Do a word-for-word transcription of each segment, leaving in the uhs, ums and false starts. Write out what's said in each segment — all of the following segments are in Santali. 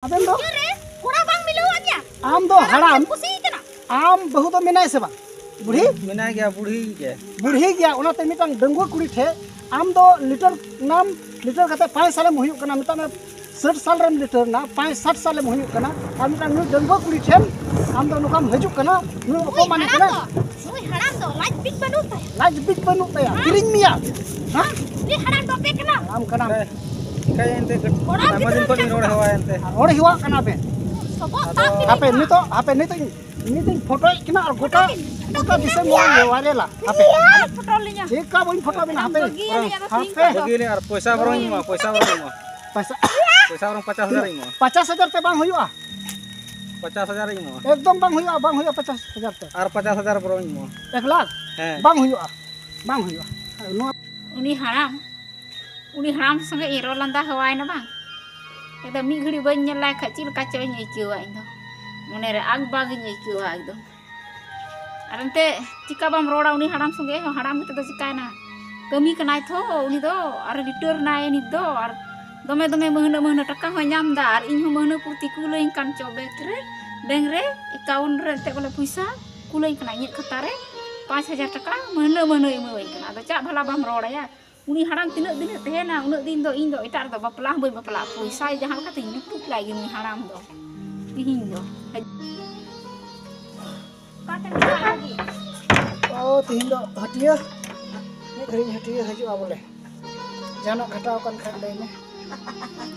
ᱟᱵᱮᱱ ᱫᱚ? ᱯᱤᱪᱷᱟᱹ ᱨᱮ ᱠᱚᱲᱟ ᱵᱟᱝ ᱢᱤᱞᱟᱹᱣᱟᱜ ᱢᱮᱭᱟ? ᱟᱢ ᱫᱚ ᱦᱟᱲᱟᱢ᱾ ᱠᱩᱥᱤ ᱠᱟᱱᱟ᱾ ᱟᱢ ᱵᱟᱹᱦᱩ ᱫᱚ ᱢᱮᱱᱟᱭ ᱥᱮ ᱵᱟᱝ? ᱵᱩᱲᱦᱤ? ᱢᱮᱱᱟᱭ ᱜᱮᱭᱟ, ᱵᱩᱲᱦᱤ ᱜᱮ᱾ ᱵᱩᱲᱦᱤ ᱜᱮᱭᱟ, ᱚᱱᱟᱛᱮ ᱢᱤᱫᱴᱟᱝ ᱰᱟᱺᱜᱩᱣᱟᱹ ᱠᱩᱲᱤ ᱴᱷᱮᱱ ᱟᱢ ᱫᱚ ᱞᱤᱴᱟᱹᱨ ᱱᱟᱢ, ᱞᱤᱴᱟᱹᱨ ᱠᱟᱛᱮ ᱯᱟᱸᱪ ᱥᱟᱞᱮᱢ ᱦᱩᱭᱩᱜ ᱠᱟᱱᱟ, ᱢᱮᱛᱟᱜ ᱢᱮ ᱥᱟᱴ ᱥᱟᱞ ᱨᱮᱢ ᱞᱤᱴᱟᱹᱨ ᱱᱟ, ᱯᱟᱸᱪ ᱥᱟᱴ ᱥᱟᱞᱮᱢ ᱦᱩᱭᱩᱜ ᱠᱟᱱᱟ, ᱟᱨ ᱢᱤᱫᱴᱟᱝ ᱱᱩᱭ ᱰᱟᱺᱜᱩᱣᱟᱹ ᱠᱩᱲᱤ ᱴᱷᱮᱱ ᱟᱢ ᱫᱚ ᱱᱚᱝᱠᱟᱢ ᱦᱤᱡᱩᱜ ᱠᱟᱱᱟ, ᱱᱩᱭ ᱚᱠᱚᱭ ᱢᱟᱱᱮ ᱦᱟᱲᱟᱢ ᱠᱟᱱᱟ? ᱫᱚ, ᱱᱩᱭ ᱦᱟᱲᱟᱢ ᱫᱚ ᱞᱟᱡ ᱵᱤᱡ ᱵᱟᱹᱱᱩᱜ ᱛᱟᱭᱟ᱾ ᱞᱟᱡ ᱵᱤᱡ ᱵᱟᱹᱱᱩᱜ ᱛᱟᱭᱟ, ᱦᱮᱸ? ᱠᱤᱨᱤᱧ ᱢᱮᱭᱟ, ᱦᱮᱸ? ᱱᱩᱭ ᱦᱟᱲᱟᱢ ᱰᱚᱵᱮ ᱠᱟᱱᱟ᱾ ᱦᱟᱲᱟᱢ ᱠᱟᱱᱟᱢ᱾ ᱪᱤᱠᱟᱹᱭᱟ ᱮᱱᱛᱮ, ᱠᱟᱹᱴ-, ᱠᱚᱲᱟ ᱟᱭᱢᱟ ᱫᱤᱱ ᱜᱤᱫᱽᱨᱟᱹ ᱠᱷᱚᱱ ᱞᱤᱧ ᱨᱚᱲ ᱞᱮᱠᱟ᱾ ᱦᱮᱣᱟ ᱮᱱᱛᱮ᱾ ᱨᱚᱲ ᱦᱮᱣᱟᱜ ᱠᱟᱱᱟ ᱯᱮ᱾ ᱥᱚᱵᱚᱜ ᱟᱫᱚ ᱛᱟᱯ ᱦᱟᱯᱮ, ᱠᱮᱫᱟ᱾ ᱱᱤᱛᱚᱜ, ᱦᱟᱯᱮ, ᱱᱤᱛᱚᱜ ᱤᱧ, ᱱᱤᱛᱚᱜ ᱤᱧ ᱯᱷᱳᱴᱳᱭᱮᱫ ᱠᱤᱱᱟ ᱟᱨ ᱜᱚᱴᱟ, ᱯᱷᱳᱴᱳ ᱠᱤᱱ, ᱯᱷᱳᱴᱳ ᱜᱚᱴᱟ ᱠᱤᱱ ᱫᱤᱥᱚᱢ ᱢᱮᱱᱟᱜ ᱦᱚᱲ ᱯᱮᱭᱟ᱾ ᱵᱷᱟᱭᱨᱟᱞᱟ᱾ ᱦᱟᱯᱮ᱾ ᱟᱞᱚ ᱯᱷᱳᱴᱳ ᱞᱤᱧᱟ᱾ ᱪᱮᱫ ᱞᱮᱠᱟ ᱵᱟᱹᱧ ᱯᱷᱳᱴᱳ ᱵᱤᱱᱟ, ᱦᱟᱯᱮ᱾ ᱵᱟᱹᱜᱤᱭᱟᱹᱧ ᱟᱫᱚ ᱦᱟᱯᱮ᱾ ᱛᱤᱦᱤᱧ ᱠᱷᱚᱱ ᱫᱚ᱾ ᱵᱟᱹᱜᱤᱭᱟᱹᱧ ᱟᱨ ᱯᱚᱭᱥᱟ ᱵᱚᱨᱚᱝ ᱤᱧ ᱮᱢᱚᱜᱼᱟ, ᱯᱚᱭᱥᱟ ᱵᱚᱨᱚᱝ ᱤᱧ ᱮᱢᱚᱜᱼᱟ᱾ ᱯᱚᱭᱥᱟ᱾ ᱯᱚᱭᱥᱟ ᱵᱚᱨᱚᱝ ᱯᱚᱪᱟᱥ ᱦᱟᱡᱟᱨ ᱤᱧ ᱮᱢᱚᱜᱼᱟ᱾ ᱯᱚᱪᱟᱥ ᱦᱟᱡᱟᱨ ᱛᱮ ᱵᱟᱝ ᱦᱩᱭᱩᱜᱼᱟ? ᱯᱚᱪᱟᱥ ᱦᱟᱡᱟᱨ ᱤᱧ ᱮᱢᱚᱜᱼᱟ᱾ ᱮᱠᱫᱚᱢ ᱵᱟᱝ ᱦᱩᱭᱩᱜᱼᱟ, ᱵᱟᱝ ᱦᱩᱭᱩᱜᱼᱟ ᱯᱚᱪᱟᱥ ᱦᱟᱡᱟᱨ ᱛᱮ᱾ ᱟᱨ ᱯᱚᱪᱟᱥ ᱦᱟᱡᱟᱨ ᱵᱚᱨᱚᱝ ᱤᱧ ᱮᱢᱚᱜᱼᱟ᱾ ᱮᱠ ᱞᱟᱠᱷ? ᱦᱮᱸ᱾ ᱵᱟᱝ ᱦᱩᱭᱩᱜᱼᱟ, ᱵᱟᱝ ᱦᱩᱭᱩᱜᱼᱟ᱾ ᱱᱚᱣᱟ ᱩᱱᱤ ᱦᱟᱲᱟᱢ, ᱩᱱᱤ ᱦᱟᱲᱟᱢ ᱥᱚᱸᱜᱮ ᱤᱧ ᱨᱚᱲ ᱞᱟᱸᱫᱟ ᱦᱮᱣᱟᱭᱮᱱᱟ ᱵᱟᱝ᱾ ᱮᱠᱫᱚᱢ ᱢᱤᱫ ᱜᱷᱟᱹᱲᱤᱡ ᱵᱟᱹᱧ ᱧᱮᱞ ᱞᱟᱭ ᱠᱷᱟᱡ ᱪᱮᱫ ᱞᱮᱠᱟ ᱪᱚ ᱤᱧ ᱟᱹᱭᱠᱟᱹᱣᱟ, ᱤᱧ ᱫᱚ ᱢᱚᱱᱮᱨᱮ ᱟᱜᱽ ᱵᱟᱜᱽ ᱤᱧ ᱟᱹᱭᱠᱟᱹᱣᱟ ᱮᱠᱫᱚᱢ᱾ ᱟᱨ ᱮᱱᱛᱮ ᱪᱤᱠᱟ ᱵᱟᱢ ᱨᱚᱲᱟ ᱩᱱᱤ ᱦᱟᱲᱟᱢ ᱥᱚᱸᱜᱮ ᱦᱚᱸ? ᱦᱟᱲᱟᱢ ᱠᱟᱛᱮ ᱫᱚ ᱪᱤᱠᱟᱭᱮᱱᱟ? ᱠᱟᱹᱢᱤ ᱠᱟᱱᱟᱭ ᱛᱷᱚ ᱩᱱᱤ ᱫᱚ, ᱟᱨ ᱨᱤᱴᱟᱨ ᱱᱟᱭ ᱱᱤᱛ ᱫᱚ, ᱟᱨ ᱫᱚᱢᱮ ᱫᱚᱢᱮ ᱢᱟᱹᱦᱱᱟᱹ ᱢᱟᱹᱦᱱᱟᱹ ᱴᱟᱠᱟ ᱦᱚᱸᱭ ᱧᱟᱢ ᱮᱫᱟ, ᱟᱨ ᱤᱧ ᱦᱚᱸ ᱢᱟᱹᱦᱱᱟᱹ ᱯᱩᱨᱛᱤ ᱠᱩᱞᱟᱹᱧ ᱠᱟᱱ ᱪᱚ ᱵᱮᱝᱠ ᱨᱮ, ᱵᱮᱝᱠ ᱨᱮ ᱮᱠᱟᱣᱩᱱᱴ ᱨᱮ ᱮᱱᱛᱮ ᱵᱚᱞᱮ ᱯᱚᱭᱥᱟ ᱠᱩᱞᱟᱹᱧ ᱠᱟᱱᱟ ᱤᱧᱟᱹᱜ ᱠᱷᱟᱛᱟ ᱨᱮ, ᱯᱟᱸᱪ ᱦᱟᱡᱟᱨ ᱴᱟᱠᱟ ᱢᱟᱹᱦᱱᱟᱹ ᱢᱟᱹᱦᱱᱟᱹ ᱮᱢᱟᱹᱧ ᱠᱟᱱᱟ᱾ ᱟᱫᱚ ᱪᱟᱜ ᱵᱷᱟᱞᱟ ᱵᱟᱢ ᱨᱚᱲ ᱟᱭᱟ? ᱩᱱᱤ ᱦᱟᱲᱟᱢ ᱛᱤᱱᱟᱹᱜ ᱫᱤᱱᱮ ᱛᱟᱦᱮᱱᱟ, ᱩᱱᱟᱹᱜ ᱫᱤᱱ ᱫᱚ ᱤᱧ ᱫᱚ ᱮᱴᱟᱜ ᱨᱮᱫᱚ ᱵᱟᱯᱞᱟ ᱦᱚᱸ ᱵᱟᱹᱧ ᱵᱟᱯᱞᱟᱜᱼᱟ᱾ ᱯᱚᱭᱥᱟᱭ ᱡᱟᱦᱟᱸ ᱞᱮᱠᱟᱛᱮ ᱞᱩᱴᱩᱡ ᱞᱟᱭ ᱜᱮ ᱩᱱᱤ ᱦᱟᱲᱟᱢ ᱫᱚ᱾ ᱛᱤᱦᱤᱧ ᱫᱚ᱾ ᱚᱠᱟᱛᱮᱢ ᱪᱟᱞᱟᱜ ᱞᱟᱹᱜᱤᱫ? ᱚ, ᱛᱤᱦᱤᱧ ᱫᱚ ᱦᱟᱹᱴᱤᱭᱟᱹ᱾ ᱢᱤᱫ ᱜᱷᱟᱹᱲᱤᱡ ᱦᱟᱹᱴᱤᱭᱟᱹ ᱦᱤᱡᱩᱜᱼᱟ ᱵᱚᱞᱮ᱾ ᱡᱟᱦᱟᱱᱟᱜ ᱜᱷᱟᱴᱟᱣ ᱟᱠᱟᱱ ᱠᱷᱟᱱ ᱞᱟᱹᱭ ᱢᱮ᱾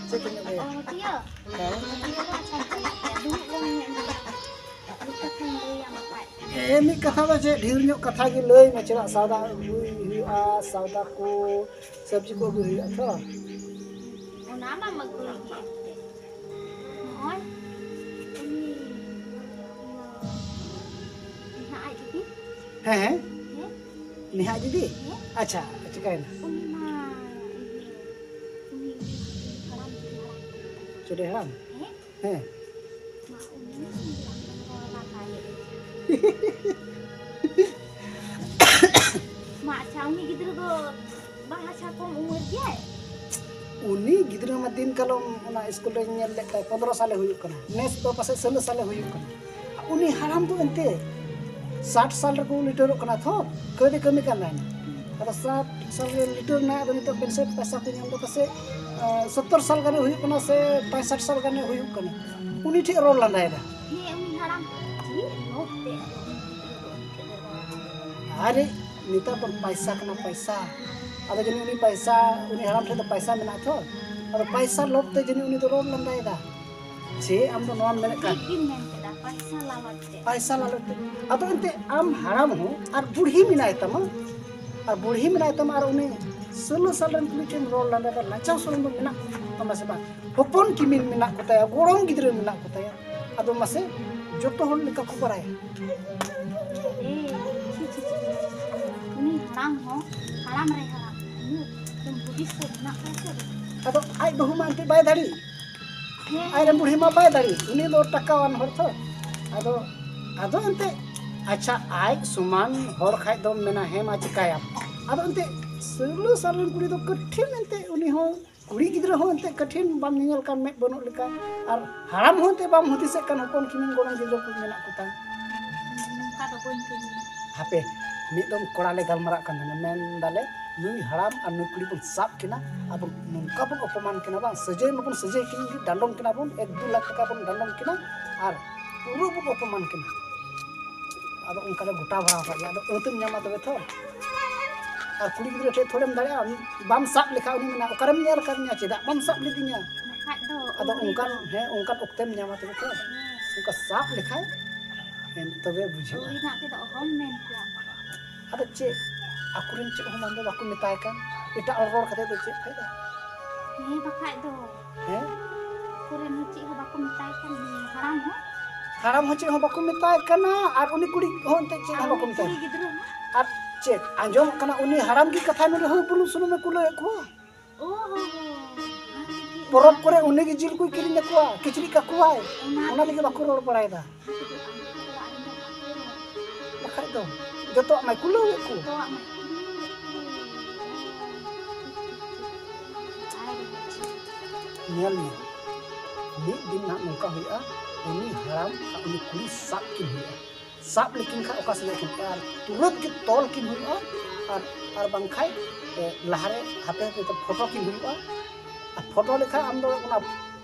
ᱪᱮᱫ ᱤᱧ ᱟᱹᱜᱩᱭᱟ? ᱚ, ᱦᱟᱹᱴᱤᱭᱟᱹ? ᱦᱮᱸ᱾ ᱦᱟᱹᱴᱤᱭᱟᱹ ᱫᱚ ᱟᱪᱪᱷᱟ, ᱪᱟᱞᱟᱜ ᱜᱮᱭᱟ᱾ ᱫᱩᱲᱩᱵ ᱞᱮᱱ ᱜᱮ᱾ ᱢᱤᱫ ᱠᱟᱛᱷᱟᱧ ᱞᱟᱹᱭᱟᱢ ᱠᱷᱟᱡ᱾ ᱦᱮᱸ, ᱢᱤᱫ ᱠᱟᱛᱷᱟ ᱫᱚ ᱪᱮᱫ, ᱰᱷᱮᱨ ᱧᱚᱜ ᱠᱟᱛᱷᱟ ᱜᱮ ᱞᱟᱹᱭ ᱢᱮ᱾ ᱪᱮᱫᱟᱜ ᱥᱟᱣᱫᱟ ᱟᱹᱜᱩᱭ ᱦᱩᱭᱩᱜᱼᱟ, ᱥᱟᱣᱫᱟ ᱠᱚ, ᱥᱚᱵᱽᱡᱤ ᱠᱚ ᱟᱹᱜᱩᱭ ᱦᱩᱭᱩᱜᱼᱟ ᱛᱚ᱾ ᱚᱱᱟ ᱢᱟ ᱟᱹᱜᱩᱭ ᱜᱮ ᱮᱱᱛᱮᱫ᱾ ᱱᱚᱜᱼᱚᱭ ᱩᱱᱤ, ᱤᱭᱟᱹ, ᱱᱟᱦᱟᱜ ᱟᱡ ᱫᱤᱫᱤ᱾ ᱦᱮᱸ, ᱦᱮᱸ᱾ ᱦᱮᱸ? ᱱᱮᱦᱟᱜ ᱫᱤᱫᱤ? ᱦᱮᱸ? ᱟᱪᱪᱷᱟ, ᱪᱤᱠᱟᱹᱭᱮᱱᱟ? ᱩᱱᱤ ᱢᱟ, ᱤᱭᱟᱹ, ᱩᱱᱤ, ᱩᱱᱤ ᱦᱟᱲᱟᱢ, ᱩᱱᱤ ᱦᱟᱲᱟᱢ᱾ ᱪᱩᱰᱤ ᱦᱟᱲᱟᱢ? ᱦᱮᱸ? ᱦᱮᱸ᱾ ᱢᱟ, ᱩᱱᱤ ᱢᱟ ᱨᱚᱲ ᱞᱟᱸᱫᱟᱭᱮᱫ᱾ ᱢᱟ, ᱟᱪᱪᱷᱟ, ᱩᱱᱤ ᱜᱤᱫᱽᱨᱟᱹ ᱫᱚ ᱵᱟᱝ, ᱟᱪᱪᱷᱟ, ᱠᱚᱢ ᱩᱢᱮᱨ ᱜᱮᱭᱟᱭ? ᱩᱱᱤ ᱜᱤᱫᱽᱨᱟᱹ ᱢᱟ ᱫᱤᱱ ᱠᱟᱞᱚᱢ ᱚᱱᱟ ᱥᱠᱩᱞ ᱨᱮᱧ ᱧᱮᱞ ᱞᱮᱫ ᱛᱟᱭ, ᱯᱚᱱᱫᱽᱨᱚ ᱥᱟᱞᱮ ᱦᱩᱭᱩᱜ ᱠᱟᱱᱟ, ᱱᱮᱥ ᱫᱚ ᱯᱟᱥᱮᱡ ᱥᱳᱞᱳ ᱥᱟᱞᱮ ᱦᱩᱭᱩᱜ ᱠᱟᱱᱟ᱾ ᱩᱱᱤ ᱦᱟᱲᱟᱢ ᱫᱚ ᱮᱱᱛᱮ ᱥᱟᱴ ᱥᱟᱞ ᱨᱮᱠᱚ ᱞᱤᱴᱟᱹᱨᱚᱜ ᱠᱟᱱᱟ ᱛᱷᱚ, ᱠᱟᱹᱭᱫᱮ ᱠᱟᱹᱢᱤ ᱠᱟᱱ ᱛᱟᱦᱮᱱᱟ᱾ ᱟᱫᱚ ᱥᱟᱴ ᱥᱟᱞ ᱨᱮ ᱞᱤᱴᱟᱹᱨ ᱮᱱᱟᱭ, ᱟᱫᱚ ᱱᱤᱛᱚᱜ ᱯᱮᱱᱥᱚᱱ ᱯᱚᱭᱥᱟ ᱠᱚ ᱧᱟᱢ ᱮᱫᱟ ᱯᱟᱥᱮᱡ ᱥᱚᱛᱛᱚᱨ ᱥᱟᱞ ᱜᱟᱱᱮ ᱦᱩᱭᱩᱜ ᱠᱟᱱᱟ ᱥᱮ ᱯᱚᱸᱭᱥᱟᱴ ᱥᱟᱞ ᱜᱟᱱᱮ ᱦᱩᱭᱩᱜ ᱠᱟᱱᱟ᱾ ᱩᱱᱤ ᱴᱷᱮᱱ ᱨᱚᱲ ᱞᱟᱸᱫᱟᱭᱮᱫᱟ᱾ ᱦᱮᱸ, ᱩᱱᱤ ᱦᱟᱲᱟᱢ ᱪᱮᱫ ᱞᱳᱵᱷ ᱛᱮ ᱟᱫᱚ ᱩᱱᱤ ᱜᱤᱫᱽᱨᱟᱹ ᱫᱚ ᱚᱱᱛᱮ ᱨᱮ ᱨᱚᱲ ᱟᱫᱟ? ᱟᱨᱮ, ᱱᱮᱛᱟᱨ ᱫᱚ ᱯᱟᱭᱥᱟ ᱠᱟᱱᱟ ᱯᱟᱭᱥᱟ᱾ ᱟᱫᱚ ᱡᱟᱹᱱᱤᱡ ᱩᱱᱤ ᱯᱟᱭᱥᱟ, ᱩᱱᱤ ᱦᱟᱲᱟᱢ ᱴᱷᱮᱱ ᱫᱚ ᱯᱟᱭᱥᱟ ᱢᱮᱱᱟᱜᱼᱟ ᱛᱚ, ᱟᱫᱚ ᱯᱟᱭᱥᱟ ᱞᱳᱵᱷ ᱛᱮ ᱡᱟᱹᱱᱤᱡ ᱩᱱᱤ ᱫᱚ ᱨᱚᱲ ᱞᱟᱸᱫᱟᱭᱮᱫᱟ᱾ ᱪᱮᱫ ᱟᱢ ᱫᱚ ᱱᱚᱣᱟᱢ ᱢᱮᱱᱮᱫ ᱠᱟᱱ? ᱴᱷᱤᱠ ᱜᱮᱢ ᱢᱮᱱ ᱠᱮᱫᱟ, ᱯᱟᱭᱥᱟ ᱞᱟᱞᱚᱪ ᱛᱮ᱾ ᱯᱟᱭᱥᱟ ᱞᱟᱞᱚᱪ ᱛᱮ᱾ ᱟᱫᱚ ᱮᱱᱛᱮ ᱟᱢ ᱦᱟᱲᱟᱢ ᱦᱚᱸ ᱟᱨ ᱵᱩᱲᱦᱤ ᱢᱮᱱᱟᱭ ᱛᱟᱢᱟ, ᱟᱨ ᱵᱩᱲᱦᱤ ᱢᱮᱱᱟᱭ ᱛᱟᱢᱟ, ᱟᱨ ᱩᱱᱤ ᱥᱳᱞᱳ ᱥᱟᱞ ᱨᱮᱱ ᱠᱩᱲᱤ ᱴᱷᱮᱱ ᱨᱚᱲ ᱞᱟᱸᱫᱟ ᱫᱚ ᱞᱟᱡᱟᱣ ᱥᱚᱨᱚᱢ ᱫᱚ ᱢᱮᱱᱟᱜ ᱛᱟᱢᱟ ᱥᱮ ᱵᱟᱝ? ᱦᱚᱯᱚᱱ ᱠᱤᱢᱤᱱ ᱢᱮᱱᱟᱜ ᱠᱚᱛᱟᱭᱟ, ᱜᱚᱲᱚᱢ ᱜᱤᱫᱽᱨᱟᱹ ᱢᱮᱱᱟᱜ ᱠᱚᱛᱟᱭᱟ, ᱟᱫᱚ ᱢᱟᱥᱮ ᱡᱚᱛᱚ ᱦᱚᱲ ᱞᱮᱠᱟ ᱠᱚ ᱵᱟᱲᱟᱭᱟ᱾ ᱮ, ᱪᱷᱤ, ᱪᱷᱤ, ᱪᱷᱤ, ᱪᱷᱤ᱾ ᱩᱱᱤ ᱦᱟᱲᱟᱢ ᱦᱚᱸ ᱦᱟᱲᱟᱢ ᱨᱮ ᱦᱟᱲᱟᱢ, ᱩᱱᱟᱹᱜ ᱮᱠᱫᱚᱢ ᱦᱩᱫᱤᱥ ᱠᱚ ᱢᱮᱱᱟᱜ ᱛᱟᱭᱟ ᱥᱮ? ᱟᱫᱚ ᱟᱡ ᱵᱟᱹᱦᱩ ᱢᱟ ᱮᱱᱛᱮ ᱵᱟᱭ ᱫᱟᱲᱮ, ᱦᱮᱸ᱾ ᱟᱡ ᱨᱮᱱ ᱵᱩᱲᱦᱤ ᱢᱟ ᱵᱟᱭ ᱫᱟᱲᱮ, ᱩᱱᱤ ᱫᱚ ᱴᱟᱠᱟᱣᱟᱱ ᱦᱚᱲ ᱛᱚ᱾ ᱟᱫᱚ, ᱟᱫᱚ ᱮᱱᱛᱮ, ᱟᱪᱪᱷᱟ, ᱟᱡ ᱥᱚᱢᱟᱱ ᱦᱚᱲ ᱠᱷᱟᱡ ᱫᱚᱢ ᱢᱮᱱᱟ, ᱦᱮᱸ ᱢᱟ, ᱪᱤᱠᱟᱹᱭᱟᱢ? ᱟᱫᱚ ᱮᱱᱛᱮ ᱥᱳᱞᱳ ᱥᱟᱞ ᱨᱮᱱ ᱠᱩᱲᱤ ᱫᱚ ᱠᱟᱹᱴᱷᱤᱱ ᱮᱱᱛᱮ ᱩᱱᱤ ᱦᱚᱸ ᱠᱩᱲᱤ ᱜᱤᱫᱽᱨᱟᱹ ᱦᱚᱸ ᱮᱱᱛᱮ ᱠᱟᱹᱴᱷᱤᱱ ᱵᱟᱢ ᱧᱮᱧᱮᱞ ᱠᱟᱱ ᱢᱮᱫ ᱵᱟᱹᱱᱩᱜ ᱞᱮᱠᱟ, ᱟᱨ ᱦᱟᱲᱟᱢ ᱦᱚᱸ ᱮᱱᱛᱮ ᱵᱟᱢ ᱦᱩᱫᱤᱥᱮᱫ ᱠᱟᱱ ᱦᱚᱯᱚᱱ ᱠᱤᱢᱤᱱ ᱜᱚᱲᱚᱢ ᱜᱤᱫᱽᱨᱟᱹ ᱠᱚ ᱢᱮᱱᱟᱜ ᱠᱚ ᱛᱟᱢ᱾ ᱱᱚᱝᱠᱟ ᱫᱚ ᱵᱟᱹᱧ ᱠᱟᱹᱢᱤᱭᱟ᱾ ᱦᱟᱯᱮ, ᱢᱤᱫ ᱫᱚᱢ ᱠᱚᱲᱟ ᱞᱮ ᱜᱟᱞᱢᱟᱨᱟᱜ ᱠᱟᱱ ᱛᱟᱦᱮᱱᱟ, ᱢᱮᱱ ᱫᱟᱞᱮ ᱱᱩᱭ ᱦᱟᱲᱟᱢ ᱟᱨ ᱱᱩᱭ ᱠᱩᱲᱤ ᱵᱚᱱ ᱥᱟᱵ ᱠᱤᱱᱟ, ᱟᱵᱚ ᱱᱚᱝᱠᱟ ᱵᱚᱱ ᱚᱯᱚᱢᱟᱱ ᱠᱤᱱᱟ ᱵᱟᱝ, ᱥᱟᱹᱡᱟᱹᱭ ᱢᱟᱵᱚᱱ ᱥᱟᱹᱡᱟᱹᱭ ᱠᱤᱱ ᱜᱮ, ᱰᱟᱸᱰᱚᱢ ᱠᱤᱱᱟ ᱵᱚᱱ, ᱮᱠ ᱫᱩ ᱞᱟᱠᱷ ᱴᱟᱠᱟ ᱵᱚᱱ ᱰᱟᱸᱰᱚᱢ ᱠᱤᱱᱟ ᱟᱨ ᱯᱩᱨᱟᱹ ᱵᱚᱱ ᱚᱯᱚᱢᱟᱱ ᱠᱤᱱᱟ᱾ ᱟᱫᱚ ᱚᱱᱠᱟ ᱞᱮ ᱜᱚᱴᱟ ᱵᱟᱲᱟ ᱟᱠᱟᱫ ᱜᱮᱭᱟ, ᱟᱫᱚ ᱟᱹᱛᱮᱢ ᱧᱟᱢᱟ ᱛᱚᱵᱮ ᱛᱚ᱾ ᱟᱨ ᱠᱩᱲᱤ ᱜᱤᱫᱽᱨᱟᱹ ᱴᱷᱮᱱ ᱛᱷᱚᱲᱮᱢ ᱫᱟᱲᱮᱭᱟᱜᱼᱟ, ᱵᱟᱢ ᱥᱟᱵ ᱞᱮᱠᱷᱟᱱ ᱩᱱᱤ ᱢᱮᱱᱟ, ᱚᱠᱟᱨᱮᱢ ᱧᱮᱞ ᱟᱠᱟᱫᱤᱧᱟ, ᱪᱮᱫᱟᱜ ᱵᱟᱢ ᱥᱟᱵ ᱞᱤᱫᱤᱧᱟ? ᱵᱟᱠᱷᱟᱡ ᱫᱚ ᱟᱫᱚ ᱩᱱᱤ ᱚᱱᱠᱟᱱ, ᱫᱚ ᱦᱮᱸ, ᱚᱱᱠᱟᱱ ᱚᱠᱛᱮᱢ ᱧᱟᱢᱟ ᱛᱚᱵᱮ ᱛᱚ᱾ ᱦᱮᱸ᱾ ᱚᱱᱠᱟ ᱥᱟᱵ ᱞᱮᱠᱷᱟᱡ ᱮᱱ ᱛᱚᱵᱮ ᱵᱩᱡᱷᱟᱹᱜᱼᱟ᱾ ᱟᱹᱣᱲᱤ ᱨᱮᱱᱟᱜ ᱛᱮᱫᱚ ᱚᱦᱚᱢ ᱢᱮᱱ ᱠᱮᱭᱟ᱾ ᱟᱫᱚ ᱪᱮᱫ, ᱟᱠᱚᱨᱮᱱ ᱪᱮᱫ ᱦᱚᱸ ᱵᱟᱝ ᱫᱚ ᱵᱟᱠᱚ ᱢᱮᱛᱟᱭ ᱠᱟᱱ, ᱮᱴᱟᱜ ᱦᱚᱲ ᱨᱚᱲ ᱠᱟᱛᱮ ᱫᱚ ᱪᱮᱫ ᱯᱷᱟᱭᱫᱟ? ᱦᱮᱸ, ᱵᱟᱠᱷᱟᱡ ᱫᱚ᱾ ᱦᱮᱸ? ᱟᱠᱚᱨᱮᱱ ᱦᱚᱸ ᱪᱮᱫ ᱦᱚᱸ ᱵᱟᱠᱚ ᱢᱮᱛᱟᱭ ᱠᱟᱱ, ᱦᱟᱲᱟᱢ ᱦᱚᱸ᱾ ᱦᱟᱲᱟᱢ ᱦᱚᱸ ᱪᱮᱫ ᱦᱚᱸ ᱵᱟᱠᱚ ᱢᱮᱛᱟᱭ ᱠᱟᱱᱟ, ᱟᱨ ᱩᱱᱤ ᱠᱩᱲᱤ ᱦᱚᱸ ᱮᱱᱛᱮᱫ ᱪᱮᱫ ᱟᱨ ᱦᱚᱸ ᱵᱟᱠᱚ ᱩᱱᱤ ᱢᱮᱛᱟᱭ ᱠᱩᱲᱤ ᱠᱟᱱᱟ᱾ ᱜᱤᱫᱽᱨᱟᱹ ᱦᱚᱸ᱾ ᱟᱨ ᱪᱮᱫ ᱟᱸᱡᱚᱢᱚᱜ ᱠᱟᱱᱟ, ᱩᱱᱤ ᱦᱟᱲᱟᱢ ᱜᱮ ᱠᱟᱛᱷᱟᱭ ᱱᱚᱰᱮ ᱦᱚᱸ ᱵᱩᱞᱩᱝ ᱥᱩᱱᱩᱢᱮ ᱠᱩᱞᱟᱹᱣᱮᱫ ᱠᱚᱣᱟ᱾ ᱚ ᱦᱚ ᱦᱚ᱾ ᱯᱚᱨᱚᱵᱽ ᱠᱚᱨᱮ ᱩᱱᱤ ᱜᱮ ᱡᱤᱞ ᱠᱚᱭ ᱠᱤᱨᱤᱧ ᱟᱠᱚᱣᱟ, ᱠᱤᱪᱨᱤᱡ ᱠᱟᱠᱚᱣᱟᱭ, ᱚᱱᱟ ᱚᱱᱟ ᱞᱟᱹᱜᱤᱫ ᱛᱮᱜᱮ᱾ ᱵᱟᱠᱚ ᱨᱚᱲ ᱵᱟᱲᱟᱭᱮᱫᱟ᱾ ᱵᱟᱠᱷᱟᱡ ᱫᱚ ᱡᱚᱛᱚᱣᱟᱜ ᱢᱟᱭ ᱠᱩᱞᱟᱹᱣᱮᱫ ᱠᱚ᱾ ᱡᱚᱛᱚᱣᱟᱜ ᱢᱟᱭ ᱠᱩᱞᱟᱹᱣᱮᱫ ᱠᱚ᱾ ᱟᱨ ᱧᱮᱞ ᱢᱮ, ᱢᱤᱫ ᱫᱤᱱ ᱱᱟᱦᱟᱜ ᱱᱚᱝᱠᱟ ᱦᱩᱭᱩᱜᱼᱟ, ᱩᱱᱤ ᱦᱟᱲᱟᱢ ᱟᱨ ᱩᱱᱤ ᱠᱩᱲᱤ ᱥᱟᱵ ᱠᱤᱱ ᱦᱩᱭᱩᱜᱼᱟ᱾ ᱥᱟᱵ ᱞᱮᱠᱤᱱ ᱠᱷᱟᱱ ᱚᱠᱟ ᱥᱮᱫ ᱠᱤᱱ, ᱟᱨ ᱛᱩᱨᱟᱹᱛ ᱜᱮ ᱛᱚᱞ ᱠᱤᱱ ᱦᱩᱭᱩᱜᱼᱟ᱾ ᱟᱨ, ᱟᱨ ᱵᱟᱝᱠᱷᱟᱡ, ᱮ, ᱞᱟᱦᱟᱨᱮ ᱦᱟᱯᱮ ᱦᱟᱯᱮ ᱛᱮ ᱯᱷᱳᱴᱳ ᱠᱤᱱ ᱦᱩᱭᱩᱜᱼᱟ᱾ ᱟᱨ ᱯᱷᱳᱴᱳ ᱞᱮᱠᱷᱟᱱ ᱟᱢ ᱫᱚ ᱚᱱᱟ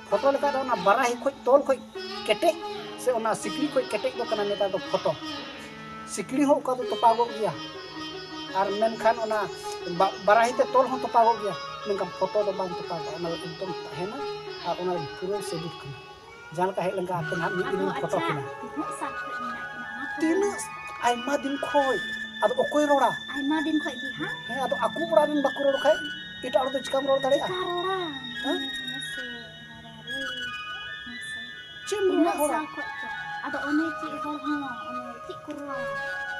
ᱯᱷᱳᱴᱳ ᱞᱮᱠᱷᱟᱱ ᱫᱚ ᱚᱱᱟ ᱵᱟᱨᱟᱦᱤ ᱠᱷᱚᱡ, ᱛᱚᱞ ᱠᱷᱚᱡ ᱠᱮᱴᱮᱡ ᱥᱮ ᱚᱱᱟ ᱥᱤᱠᱲᱤ ᱠᱷᱚᱡ ᱠᱮᱴᱮᱡ ᱫᱚ ᱠᱟᱱᱟ ᱱᱮᱛᱟᱨ ᱫᱚ ᱯᱷᱳᱴᱳ᱾ ᱥᱤᱠᱲᱤ ᱦᱚᱸ ᱚᱠᱟ ᱫᱚ ᱛᱚᱯᱟᱜᱚᱜ ᱜᱮᱭᱟ, ᱟᱨ ᱢᱮᱱᱠᱷᱟᱱ ᱚᱱᱟ ᱵᱟ-, ᱵᱟᱨᱟᱦᱤ ᱛᱮ ᱛᱚᱞ ᱦᱚᱸ ᱛᱚᱯᱟᱜᱚᱜ ᱜᱮᱭᱟ, ᱢᱮᱱᱠᱷᱟᱱ ᱯᱷᱳᱴᱳ ᱫᱚ ᱵᱟᱝ ᱛᱚᱯᱟᱜᱚᱜᱼᱟ, ᱚᱱᱟ ᱫᱚ ᱮᱠᱫᱚᱢ ᱛᱟᱦᱮᱱᱟ᱾ ᱟᱨ ᱚᱱᱟ ᱫᱚ ᱯᱩᱨᱟᱹ ᱥᱟᱹᱵᱩᱛ ᱠᱟᱱᱟ᱾ ᱡᱟᱦᱟᱸ ᱞᱮᱠᱟ ᱦᱮᱡ ᱞᱮᱱᱠᱷᱟᱱ ᱟᱯᱮ ᱱᱟᱦᱟᱜ ᱢᱤᱫ ᱟᱫᱚ ᱫᱤᱱ ᱯᱷᱳᱴᱳ ᱟᱪᱪᱷᱟ, ᱠᱤᱱᱟ᱾ ᱛᱤᱱᱟᱹᱜ ᱥᱟᱞ ᱠᱷᱚᱱ ᱢᱮᱱᱟᱜ ᱠᱤᱱᱟ ᱚᱱᱟ ᱠᱷᱚᱵᱚᱨ? ᱛᱤᱱᱟᱹᱜ ᱟᱭᱢᱟ ᱫᱤᱱ ᱠᱷᱚᱡ᱾ ᱟᱫᱚ ᱚᱠᱚᱭ ᱨᱚᱲᱟ? ᱟᱭᱢᱟ ᱫᱤᱱ ᱠᱷᱚᱡ ᱜᱮ, ᱦᱟᱸ? ᱦᱮᱸ, ᱟᱫᱚ ᱟᱠᱚ ᱚᱲᱟᱜ ᱨᱮᱱ ᱵᱟᱠᱚ ᱨᱚᱲ ᱠᱷᱟᱡ ᱮᱴᱟᱜ ᱦᱚᱲ ᱫᱚ ᱪᱤᱠᱟᱢ ᱨᱚᱲ ᱫᱟᱲᱮᱭᱟᱜᱼᱟ? ᱪᱤᱠᱟ ᱨᱚᱲᱟ? ᱦᱮᱸ? ᱦᱮᱸ, ᱦᱮᱸ ᱥᱮ, ᱦᱟᱨᱟ ᱨᱮ, ᱦᱮᱸ ᱥᱮ᱾ ᱪᱮᱫ ᱮᱢ ᱨᱚᱲᱟ ᱛᱤᱱᱟᱹᱜ ᱦᱚᱲ? ᱥᱟᱞ ᱠᱷᱚᱡ ᱪᱚ? ᱟᱫᱚ ᱚᱱᱮ ᱪᱮᱫ ᱦᱚᱲ ᱦᱚᱸ, ᱚᱱᱮ ᱪᱮᱫ ᱠᱚ ᱨᱚᱲᱟ?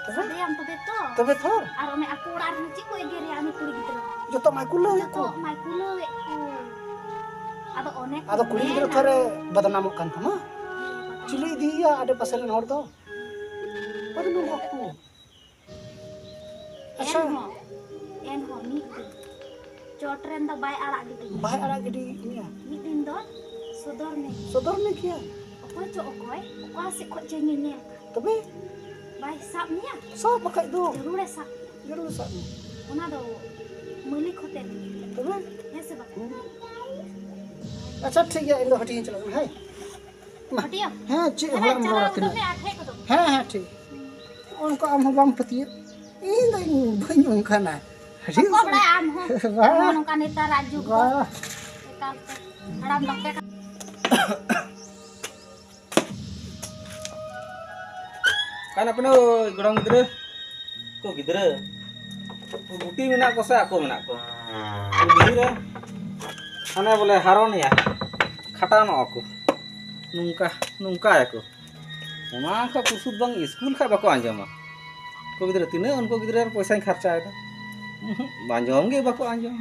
ᱛᱚᱵᱮ? ᱥᱟᱰᱮᱭᱟᱢ ᱛᱚᱵᱮ ᱛᱚ? ᱛᱚᱵᱮ ᱛᱚ? ᱟᱨ ᱚᱱᱮ ᱟᱠᱚ ᱚᱲᱟᱜ ᱨᱮᱦᱚᱸ ᱪᱮᱫ ᱠᱚ ᱮᱜᱮᱨᱮᱭᱟ ᱩᱱᱤ ᱠᱩᱲᱤ ᱜᱤᱫᱽᱨᱟᱹ? ᱡᱚᱛᱚ ᱢᱟᱭ ᱠᱩᱞᱟᱹᱣᱮᱫ ᱡᱚᱛᱚ ᱠᱚ᱾ ᱢᱟᱭ ᱠᱩᱞᱟᱹᱣᱮᱫ ᱠᱚ᱾ ᱟᱫᱚ ᱚᱱᱮ ᱠᱚ ᱟᱫᱚ ᱠᱩᱲᱤ ᱜᱤᱫᱽᱨᱟᱹ ᱢᱮᱱᱟ᱾ ᱛᱷᱚᱨᱮ ᱵᱟᱫᱱᱟᱢᱚᱜ ᱠᱟᱱ ᱛᱟᱢᱟ᱾ ᱦᱮᱸ, ᱵᱟᱫᱱᱟᱢ᱾ ᱪᱤᱞᱤ ᱤᱫᱤᱭᱮᱭᱟ ᱟᱰᱮ ᱯᱟᱥᱮ ᱨᱮᱱ ᱦᱚᱲ ᱫᱚ? ᱵᱟᱫᱱᱟᱢᱚᱜ ᱟᱠᱚ᱾ ᱟᱪᱪᱷᱟ᱾ ᱮᱱᱦᱚᱸ, ᱮᱱᱦᱚᱸ ᱢᱤᱫ ᱫᱤᱱ ᱪᱚᱴ ᱨᱮᱱ ᱫᱚ ᱵᱟᱭ ᱟᱲᱟᱜ ᱜᱤᱰᱤ ᱢᱮᱭᱟ᱾ ᱵᱟᱭ ᱟᱲᱟᱜ ᱜᱤᱰᱤ ᱢᱮᱭᱟ᱾ ᱢᱤᱫ ᱫᱤᱱ ᱫᱚ ᱥᱚᱫᱚᱨ ᱢᱮ᱾ ᱥᱚᱫᱚᱨ ᱢᱮ ᱜᱮᱭᱟ᱾ ᱚᱠᱚᱭ ᱪᱚ ᱚᱠᱚᱭ, ᱚᱠᱟ ᱥᱮᱫ ᱠᱷᱚᱡ ᱪᱚ ᱧᱮᱧᱮᱞ ᱠᱟᱱ᱾ ᱛᱚᱵᱮ? ᱵᱟᱭ ᱥᱟᱵ ᱢᱮᱭᱟ? ᱥᱟᱵ ᱵᱟᱠᱷᱟᱡ ᱫᱚ᱾ ᱡᱟᱹᱨᱩᱲᱮ ᱥᱟᱵ ᱢᱮᱭᱟ᱾ ᱡᱟᱹᱨᱩᱲᱮ ᱥᱟᱵ ᱢᱮᱭᱟ᱾ ᱚᱱᱟ ᱫᱚ ᱢᱟᱹᱞᱤᱠ ᱦᱚᱛᱮ ᱛᱮᱜᱮ᱾ ᱛᱚᱵᱮ? ᱦᱮᱸ ᱥᱮ ᱵᱟᱝ? ᱦᱩᱸ᱾ ᱟᱪᱪᱷᱟ, ᱴᱷᱤᱠ ᱜᱮᱭᱟ, ᱤᱧ ᱫᱚ ᱦᱟᱹᱴᱤᱧ ᱪᱟᱞᱟᱜ ᱠᱟᱱᱟ, ᱦᱮᱸ᱾ ᱢᱟ᱾ ᱦᱟᱹᱴᱤᱧ? ᱦᱮᱸ, ᱪᱮᱫ ᱦᱮᱸ, ᱦᱚᱲᱮᱢ ᱨᱚᱲ ᱪᱟᱞᱟᱣ ᱟᱹᱠᱤᱱᱟ? ᱜᱚᱫᱚᱜ ᱢᱮ ᱟᱨ ᱦᱮᱡ ᱜᱚᱫᱚᱜ ᱢᱮ᱾ ᱦᱮᱸ, ᱦᱮᱸ, ᱴᱷᱤᱠ᱾ ᱚᱱᱠᱟ ᱟᱢ ᱦᱚᱸ ᱵᱟᱢ ᱯᱟᱹᱛᱭᱟᱹᱜ᱾ ᱤᱧ ᱫᱚ ᱤᱧ ᱵᱟᱹᱧ ᱚᱱᱠᱟᱱᱟ᱾ ᱟᱹᱰᱤ ᱵᱟᱠᱚ ᱵᱟᱲᱟᱭᱟ ᱟᱢ ᱦᱚᱸ᱾ ᱵᱟᱦ᱾ ᱱᱚᱜᱼᱚ ᱱᱚᱝᱠᱟ ᱱᱮᱛᱟᱨᱟᱜ ᱡᱩᱜᱽ ᱫᱚ᱾ ᱵᱟᱦ᱾ ᱮᱠᱟᱞ ᱛᱮ᱾ ᱦᱟᱲᱟᱢ ᱱᱚᱝᱠᱟ᱾ ᱚᱠᱟᱭ ᱱᱟᱯᱮ ᱱᱩᱭ ᱜᱚᱲᱚᱢ ᱜᱤᱫᱽᱨᱟᱹ? ᱠᱚ ᱜᱤᱫᱽᱨᱟᱹ᱾ ᱜᱩᱴᱤ ᱢᱮᱱᱟᱜ ᱠᱚ ᱥᱮ ᱟᱠᱚ ᱢᱮᱱᱟᱜ ᱠᱚ? ᱩᱱᱠᱩ ᱜᱤᱫᱽᱨᱟᱹ᱾ ᱦᱟᱱᱮ ᱵᱚᱞᱮ ᱦᱟᱨᱚᱱᱮᱭᱟ᱾ ᱠᱷᱟᱴᱟᱣ ᱱᱚᱜᱼᱟ ᱠᱚ᱾ ᱱᱚᱝᱠᱟ, ᱱᱚᱝᱠᱟᱭᱟᱠᱚ᱾ ᱚᱱᱟ ᱠᱷᱚᱡ ᱯᱩᱥᱩᱫ ᱵᱟᱝ ᱤᱥᱠᱩᱞ ᱠᱷᱚᱡ ᱵᱟᱠᱚ ᱟᱸᱡᱚᱢᱟ᱾ ᱩᱱᱠᱩ ᱜᱤᱫᱽᱨᱟᱹ ᱛᱤᱱᱟᱹᱜ ᱩᱱᱠᱩ ᱜᱤᱫᱽᱨᱟᱹ ᱨᱮ ᱯᱚᱭᱥᱟᱧ ᱠᱷᱟᱨᱪᱟᱭᱮᱫᱟ᱾ ᱩᱸᱦᱩᱜ, ᱟᱸᱡᱚᱢ ᱜᱮ ᱵᱟᱠᱚ ᱟᱸᱡᱚᱢ᱾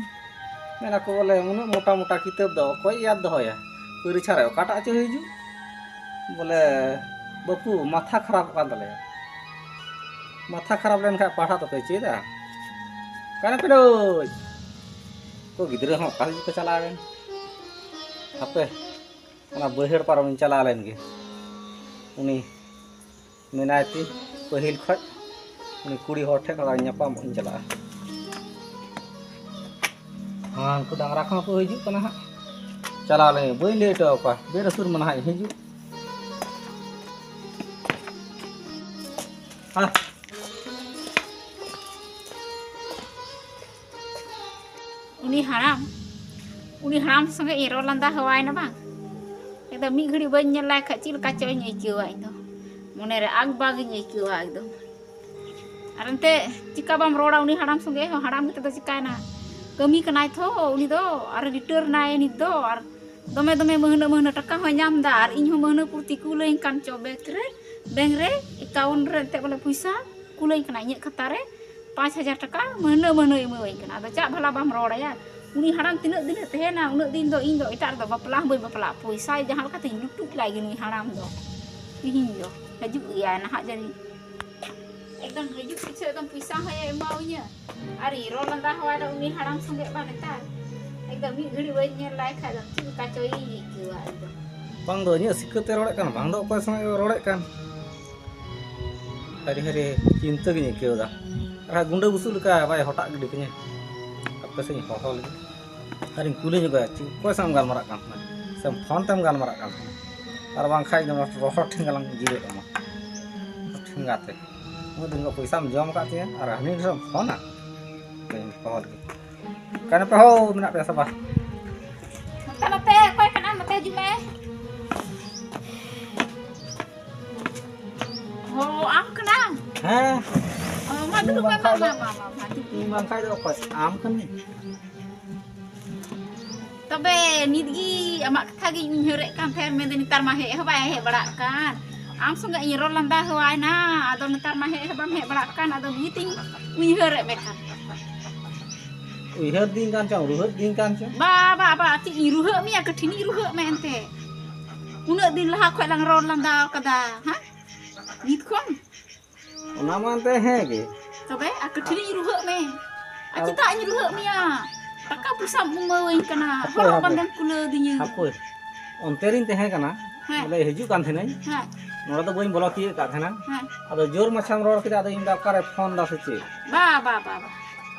ᱢᱮᱱᱟᱠᱚ ᱵᱚᱞᱮ ᱩᱱᱟᱹᱜ ᱢᱚᱴᱟ ᱢᱚᱴᱟ ᱠᱤᱛᱟᱹᱵ ᱫᱚ ᱚᱠᱚᱭ ᱭᱟᱫ ᱫᱚᱦᱚᱭᱟ? ᱯᱚᱨᱤᱪᱷᱟ ᱨᱮ ᱚᱠᱟᱴᱟᱜ ᱪᱚ ᱦᱤᱡᱩᱜ᱾ ᱵᱚᱞᱮ ᱵᱟᱹᱯᱩ ᱢᱟᱛᱷᱟ ᱠᱷᱟᱨᱟᱯᱚᱜ ᱠᱟᱱ ᱛᱟᱞᱮᱭᱟ᱾ ᱢᱟᱛᱷᱟ ᱠᱷᱟᱨᱟᱯ ᱞᱮᱱᱠᱷᱟᱱ ᱯᱟᱲᱦᱟᱜ ᱫᱚᱯᱮ ᱪᱮᱫᱟ? ᱚᱠᱟᱨᱮ ᱯᱮ ᱞᱟᱹᱭ? ᱩᱱᱠᱩ ᱜᱤᱫᱽᱨᱟᱹ ᱦᱚᱸ ᱚᱠᱟ ᱥᱮᱫ ᱠᱚ ᱪᱟᱞᱟᱣ ᱮᱱ? ᱦᱟᱯᱮ, ᱚᱱᱟ ᱵᱟᱹᱭᱦᱟᱹᱲ ᱯᱟᱨᱚᱢᱤᱧ ᱪᱟᱞᱟᱣ ᱞᱮᱱ ᱜᱮ᱾ ᱩᱱᱤ ᱢᱮᱱᱟᱭ ᱛᱤᱧ ᱯᱟᱹᱦᱤᱞ ᱠᱷᱚᱡ, ᱩᱱᱤ ᱠᱩᱲᱤ ᱦᱚᱲ ᱴᱷᱮᱱ ᱠᱷᱚᱱ ᱧᱟᱯᱟᱢᱚᱜ ᱤᱧ ᱪᱟᱞᱟᱜᱼᱟ᱾ ᱦᱮᱸ, ᱩᱱᱠᱩ ᱰᱟᱝᱨᱟ ᱠᱚᱦᱚᱸ ᱠᱚ ᱦᱤᱡᱩᱜ ᱠᱟᱱᱟ ᱦᱟᱸᱜ᱾ ᱪᱟᱞᱟᱣ ᱞᱮᱱ ᱜᱮ, ᱵᱟᱹᱧ ᱞᱟᱹᱭ ᱦᱚᱴᱚ ᱟᱠᱚᱣᱟ, ᱵᱮᱨ ᱟᱹᱥᱩᱨ ᱢᱟ ᱱᱟᱦᱟᱜ ᱤᱧ ᱦᱤᱡᱩᱜ᱾ ᱦᱮᱸ᱾ ᱩᱱᱤ ᱦᱟᱲᱟᱢ, ᱩᱱᱤ ᱦᱟᱲᱟᱢ ᱥᱚᱸᱜᱮ ᱤᱧ ᱨᱚᱲ ᱞᱟᱸᱫᱟ ᱦᱮᱣᱟᱭᱮᱱᱟ ᱵᱟᱝ᱾ ᱮᱠᱫᱚᱢ ᱢᱤᱫ ᱜᱷᱟᱹᱲᱤᱡ ᱵᱟᱹᱧ ᱧᱮᱞ ᱞᱟᱭ ᱠᱷᱟᱡ ᱪᱮᱫ ᱞᱮᱠᱟ ᱪᱚ ᱤᱧ ᱟᱹᱭᱠᱟᱹᱣᱟ ᱤᱧ ᱫᱚ᱾ ᱢᱚᱱᱮᱨᱮ ᱟᱠ ᱵᱟᱠ ᱤᱧ ᱟᱹᱭᱠᱟᱹᱣᱟ ᱮᱠᱫᱚᱢ᱾ ᱟᱨ ᱮᱱᱛᱮ ᱪᱤᱠᱟ ᱵᱟᱢ ᱨᱚᱲᱟ ᱩᱱᱤ ᱦᱟᱲᱟᱢ ᱥᱚᱸᱜᱮ ᱦᱚᱸ? ᱦᱟᱲᱟᱢ ᱠᱟᱛᱮ ᱫᱚ ᱪᱤᱠᱟᱭᱮᱱᱟ? ᱠᱟᱹᱢᱤ ᱠᱟᱱᱟᱭ ᱛᱷᱚ ᱩᱱᱤ ᱫᱚ, ᱟᱨ ᱨᱤᱴᱟᱹᱨ ᱱᱟᱭ ᱱᱤᱛ ᱫᱚ, ᱟᱨ ᱫᱚᱢᱮ ᱫᱚᱢᱮ ᱢᱟᱹᱦᱱᱟᱹ ᱢᱟᱹᱦᱱᱟᱹ ᱴᱟᱠᱟ ᱦᱚᱸᱭ ᱧᱟᱢ ᱮᱫᱟ, ᱟᱨ ᱤᱧ ᱦᱚᱸ ᱢᱟᱹᱦᱱᱟᱹ ᱯᱩᱨᱛᱤ ᱠᱩᱞᱟᱹᱧ ᱠᱟᱱ ᱪᱚ ᱵᱮᱝᱠ ᱨᱮ, ᱵᱮᱝᱠ ᱨᱮ ᱮᱠᱟᱣᱩᱱᱴ ᱨᱮ ᱮᱱᱛᱮ ᱵᱚᱞᱮ ᱯᱚᱭᱥᱟ ᱠᱩᱞᱟᱹᱧ ᱠᱟᱱᱟ ᱤᱧᱟᱹᱜ ᱠᱷᱟᱛᱟ ᱨᱮ᱾ ᱯᱟᱸᱪ ᱦᱟᱡᱟᱨ ᱴᱟᱠᱟ ᱢᱟᱹᱦᱱᱟᱹ ᱢᱟᱹᱦᱱᱟᱹᱭ ᱮᱢᱟᱹᱣᱟᱹᱧ ᱠᱟᱱᱟ᱾ ᱟᱫᱚ ᱪᱟᱜ ᱵᱷᱟᱞᱟ ᱵᱟᱢ ᱨᱚᱲ ᱟᱭᱟ? ᱩᱱᱤ ᱦᱟᱲᱟᱢ ᱛᱤᱱᱟᱹᱜ ᱫᱤᱱᱮ ᱛᱟᱦᱮᱱᱟ, ᱩᱱᱟᱹᱜ ᱫᱤᱱ ᱫᱚ ᱤᱧ ᱫᱚ ᱮᱴᱟᱜ ᱨᱮᱫᱚ ᱵᱟᱯᱞᱟ ᱦᱚᱸ ᱵᱟᱹᱧ ᱵᱟᱯᱞᱟᱜᱼᱟ᱾ ᱯᱚᱭᱥᱟ ᱡᱟᱦᱟᱸ ᱞᱮᱠᱟᱛᱮᱧ ᱞᱩᱴᱩᱡ ᱞᱟᱭ ᱜᱮ ᱱᱩᱭ ᱦᱟᱲᱟᱢ ᱫᱚ᱾ ᱛᱤᱦᱤᱧ ᱫᱚ ᱦᱤᱡᱩᱜ ᱜᱮᱭᱟᱭ ᱱᱟᱦᱟᱜ ᱡᱟᱹᱱᱤᱡ᱾ ᱮᱠᱫᱚᱢ ᱦᱤᱡᱩᱜ ᱯᱤᱪᱷᱟᱹ ᱮᱠᱫᱚᱢ ᱯᱚᱭᱥᱟ ᱦᱚᱸᱭ ᱮᱢᱟᱣᱟᱹᱧᱟ᱾ ᱟᱨ ᱤᱧ ᱨᱚᱲ ᱞᱟᱸᱫᱟ ᱦᱚᱣᱟᱭ ᱫᱚ ᱩᱱᱤ ᱦᱟᱲᱟᱢ ᱥᱚᱸᱜᱮ ᱵᱟ ᱱᱮᱛᱟᱨ᱾ ᱮᱠᱫᱚᱢ ᱢᱤᱫ ᱜᱷᱟᱹᱲᱤ ᱵᱟᱹᱧ ᱧᱮᱞ ᱞᱟᱭ ᱠᱷᱟᱡ ᱫᱚ ᱪᱮᱫ ᱞᱮᱠᱟ ᱪᱚ ᱤᱧ ᱟᱹᱭᱠᱟᱹᱣᱟ ᱮᱠᱫᱚᱢ᱾ ᱵᱟᱝ ᱫᱚ ᱤᱧᱟᱹᱜ ᱥᱤᱠᱟᱹᱛᱮ ᱨᱚᱲᱮᱫ ᱠᱟᱱ, ᱵᱟᱝ ᱫᱚ ᱚᱠᱚᱭ ᱥᱚᱸᱜᱮ ᱨᱚᱲᱮᱫ ᱠᱟᱱ᱾ ᱦᱟᱹᱨᱤ ᱦᱟᱹᱨᱤ ᱪᱤᱱᱛᱟᱹ ᱜᱤᱧ ᱟᱹᱭᱠᱟᱹᱣ ᱮᱫᱟ᱾ ᱟᱨ ᱜᱩᱸᱰᱟᱹ ᱵᱩᱥᱩᱵ ᱞᱮᱠᱟ ᱵᱟᱭ ᱦᱚᱴᱟᱜ ᱜᱤᱰᱤ ᱠᱟᱹᱧᱟ᱾ ᱦᱟᱯᱮ ᱥᱮᱧ ᱦᱚᱦᱚ ᱞᱮᱜᱮ᱾ ᱟᱨᱤᱧ ᱠᱩᱞᱤ ᱧᱚᱜᱟ, ᱪᱮᱫ, ᱚᱠᱚᱭ ᱥᱟᱶ ᱮᱢ ᱜᱟᱞᱢᱟᱨᱟᱜ ᱠᱟᱱ ᱛᱟᱦᱮᱱᱟ? ᱥᱮ ᱯᱷᱳᱱ ᱛᱮᱢ ᱜᱟᱞᱢᱟᱨᱟᱜ ᱠᱟᱱ ᱛᱟᱦᱮᱱᱟ? ᱟᱨ ᱵᱟᱝᱠᱷᱟᱡ ᱫᱚ ᱨᱚᱦᱚᱲ ᱴᱷᱮᱸᱜᱟ ᱞᱟᱝ ᱡᱤᱨᱟᱹᱜ ᱟᱢᱟ᱾ ᱴᱷᱮᱸᱜᱟ ᱛᱮ᱾ ᱩᱱᱟᱹᱜ ᱫᱤᱱ ᱠᱷᱚᱱ ᱯᱚᱭᱥᱟᱢ ᱡᱚᱢ ᱟᱠᱟᱫ ᱛᱤᱧᱟᱹ ᱟᱨ ᱦᱟᱹᱱᱤ ᱴᱷᱮᱱ ᱮᱢ ᱯᱷᱳᱱᱟ? ᱦᱟᱯᱮᱧ ᱦᱚᱦᱚ ᱞᱮᱜᱮ᱾ ᱚᱠᱟᱭ ᱱᱟᱯᱮ ᱦᱳ, ᱢᱮᱱᱟᱜ ᱯᱮᱭᱟ ᱥᱮ ᱵᱟᱝ? ᱱᱚᱛᱮ, ᱱᱚᱛᱮ, ᱚᱠᱚᱭ ᱠᱟᱱᱟᱢ? ᱱᱚᱛᱮ ᱦᱤᱡᱩᱜ ᱢᱮ᱾ ᱚ, ᱟᱢ ᱠᱟᱱᱟᱢ? ᱦᱮᱸ᱾ ᱚ, ᱢᱟ ᱤᱧ ᱫᱩᱲᱩᱵ ᱢᱮ, ᱵᱟᱝᱠᱷᱟᱡ ᱢᱟ, ᱫᱚ, ᱢᱟ, ᱢᱟ, ᱢᱟ, ᱫᱩᱲᱩᱵ ᱢᱮ᱾ ᱤᱧ ᱵᱟᱝᱠᱷᱟᱡ ᱫᱚ ᱚᱠᱚᱭ? ᱟᱢ ᱠᱟᱹᱱᱟᱹᱧ᱾ ᱛᱚᱵᱮ ᱱᱤᱛ ᱜᱮ ᱟᱢᱟᱜ ᱠᱟᱛᱷᱟ ᱜᱤᱧ ᱩᱭᱦᱟᱹᱨᱮᱫ ᱠᱟᱱ ᱛᱟᱦᱮᱸᱫ, ᱢᱮᱱᱫᱟᱹᱧ ᱱᱮᱛᱟᱨ ᱢᱟ ᱦᱮᱡ ᱦᱚᱸ ᱵᱟᱭ ᱦᱮᱡ ᱵᱟᱲᱟᱜ ᱠᱟᱱ᱾ ᱟᱢ ᱥᱚᱸᱜᱮ ᱤᱧ ᱨᱚᱲ ᱞᱟᱸᱫᱟ ᱦᱮᱣᱟᱭᱮᱱᱟ, ᱟᱫᱚ ᱱᱮᱛᱟᱨ ᱢᱟ ᱦᱮᱡ ᱦᱚᱸ ᱵᱟᱢ ᱦᱮᱡ ᱵᱟᱲᱟᱜ ᱠᱟᱱ, ᱟᱫᱚ ᱱᱤᱛ ᱤᱧ ᱩᱭᱦᱟᱹᱨᱮᱫ ᱢᱮ ᱠᱷᱟᱱ᱾ ᱩᱭᱦᱟᱹᱨ ᱫᱤᱧ ᱠᱟᱱ ᱪᱚᱝ, ᱨᱩᱦᱟᱹᱫ ᱫᱤᱧ ᱠᱟᱱ ᱪᱚᱝ? ᱵᱟ, ᱵᱟ, ᱵᱟ, ᱪᱮᱫ ᱤᱧ ᱨᱩᱦᱟᱹᱜ ᱢᱮᱭᱟ, ᱠᱟᱹᱴᱷᱤᱱᱤᱧ ᱨᱩᱦᱟᱹᱜ ᱢᱮ ᱮᱱᱛᱮ᱾ ᱩᱱᱟᱹᱜ ᱫᱤᱱ ᱞᱟᱦᱟ ᱠᱷᱚᱡ ᱞᱟᱝ ᱨᱚᱲ ᱞᱟᱸᱫᱟ ᱠᱟᱫᱟ, ᱦᱮᱸ? ᱱᱤᱛ ᱠᱷᱚᱱ? ᱚᱱᱟ ᱢᱟ ᱮᱱᱛᱮ ᱦᱮᱸ ᱜᱮ᱾ ᱛᱚᱵᱮ ᱟᱨ ᱠᱟᱹᱴᱷᱤᱱᱤᱧ ᱨᱩᱦᱟᱹᱜ ᱢᱮ᱾ ᱟᱨ ᱟᱨ ᱪᱮᱫᱟᱜ ᱤᱧ ᱨᱩᱦᱟᱹᱜ ᱢᱮᱭᱟ? ᱴᱟᱠᱟ ᱯᱚᱭᱥᱟᱢ ᱮᱢᱟᱣᱟᱹᱧ ᱠᱟᱱᱟ, ᱦᱟᱯᱳᱭ, ᱦᱚᱨᱚᱜ ᱦᱟᱯᱳᱭ᱾ ᱵᱟᱸᱫᱮᱢ ᱠᱩᱞᱟᱹᱣ ᱫᱤᱧᱟ᱾ ᱦᱟᱯᱳᱭ, ᱚᱱᱛᱮ ᱨᱤᱧ ᱛᱟᱦᱮᱸ ᱠᱟᱱᱟ, ᱦᱮᱸ᱾ ᱵᱚᱞᱮ ᱦᱤᱡᱩᱜ ᱠᱟᱱ ᱛᱟᱦᱮᱱᱟᱹᱧ, ᱦᱮᱸ᱾ ᱱᱚᱰᱮ ᱫᱚ ᱵᱟᱹᱧ ᱵᱚᱞᱚ ᱛᱤᱭᱳᱜ ᱠᱟᱫ ᱛᱟᱦᱮᱱᱟ᱾ ᱦᱮᱸ᱾ ᱟᱫᱚ ᱡᱳᱨ ᱢᱟᱪᱷᱟᱢ ᱨᱚᱲ ᱠᱮᱫᱟ, ᱟᱫᱚ ᱤᱧ ᱫᱚ ᱚᱠᱟᱨᱮ ᱯᱷᱳᱱ ᱫᱟ ᱥᱮ ᱪᱮᱫ? ᱵᱟ, ᱵᱟ, ᱵᱟ, ᱵᱟ᱾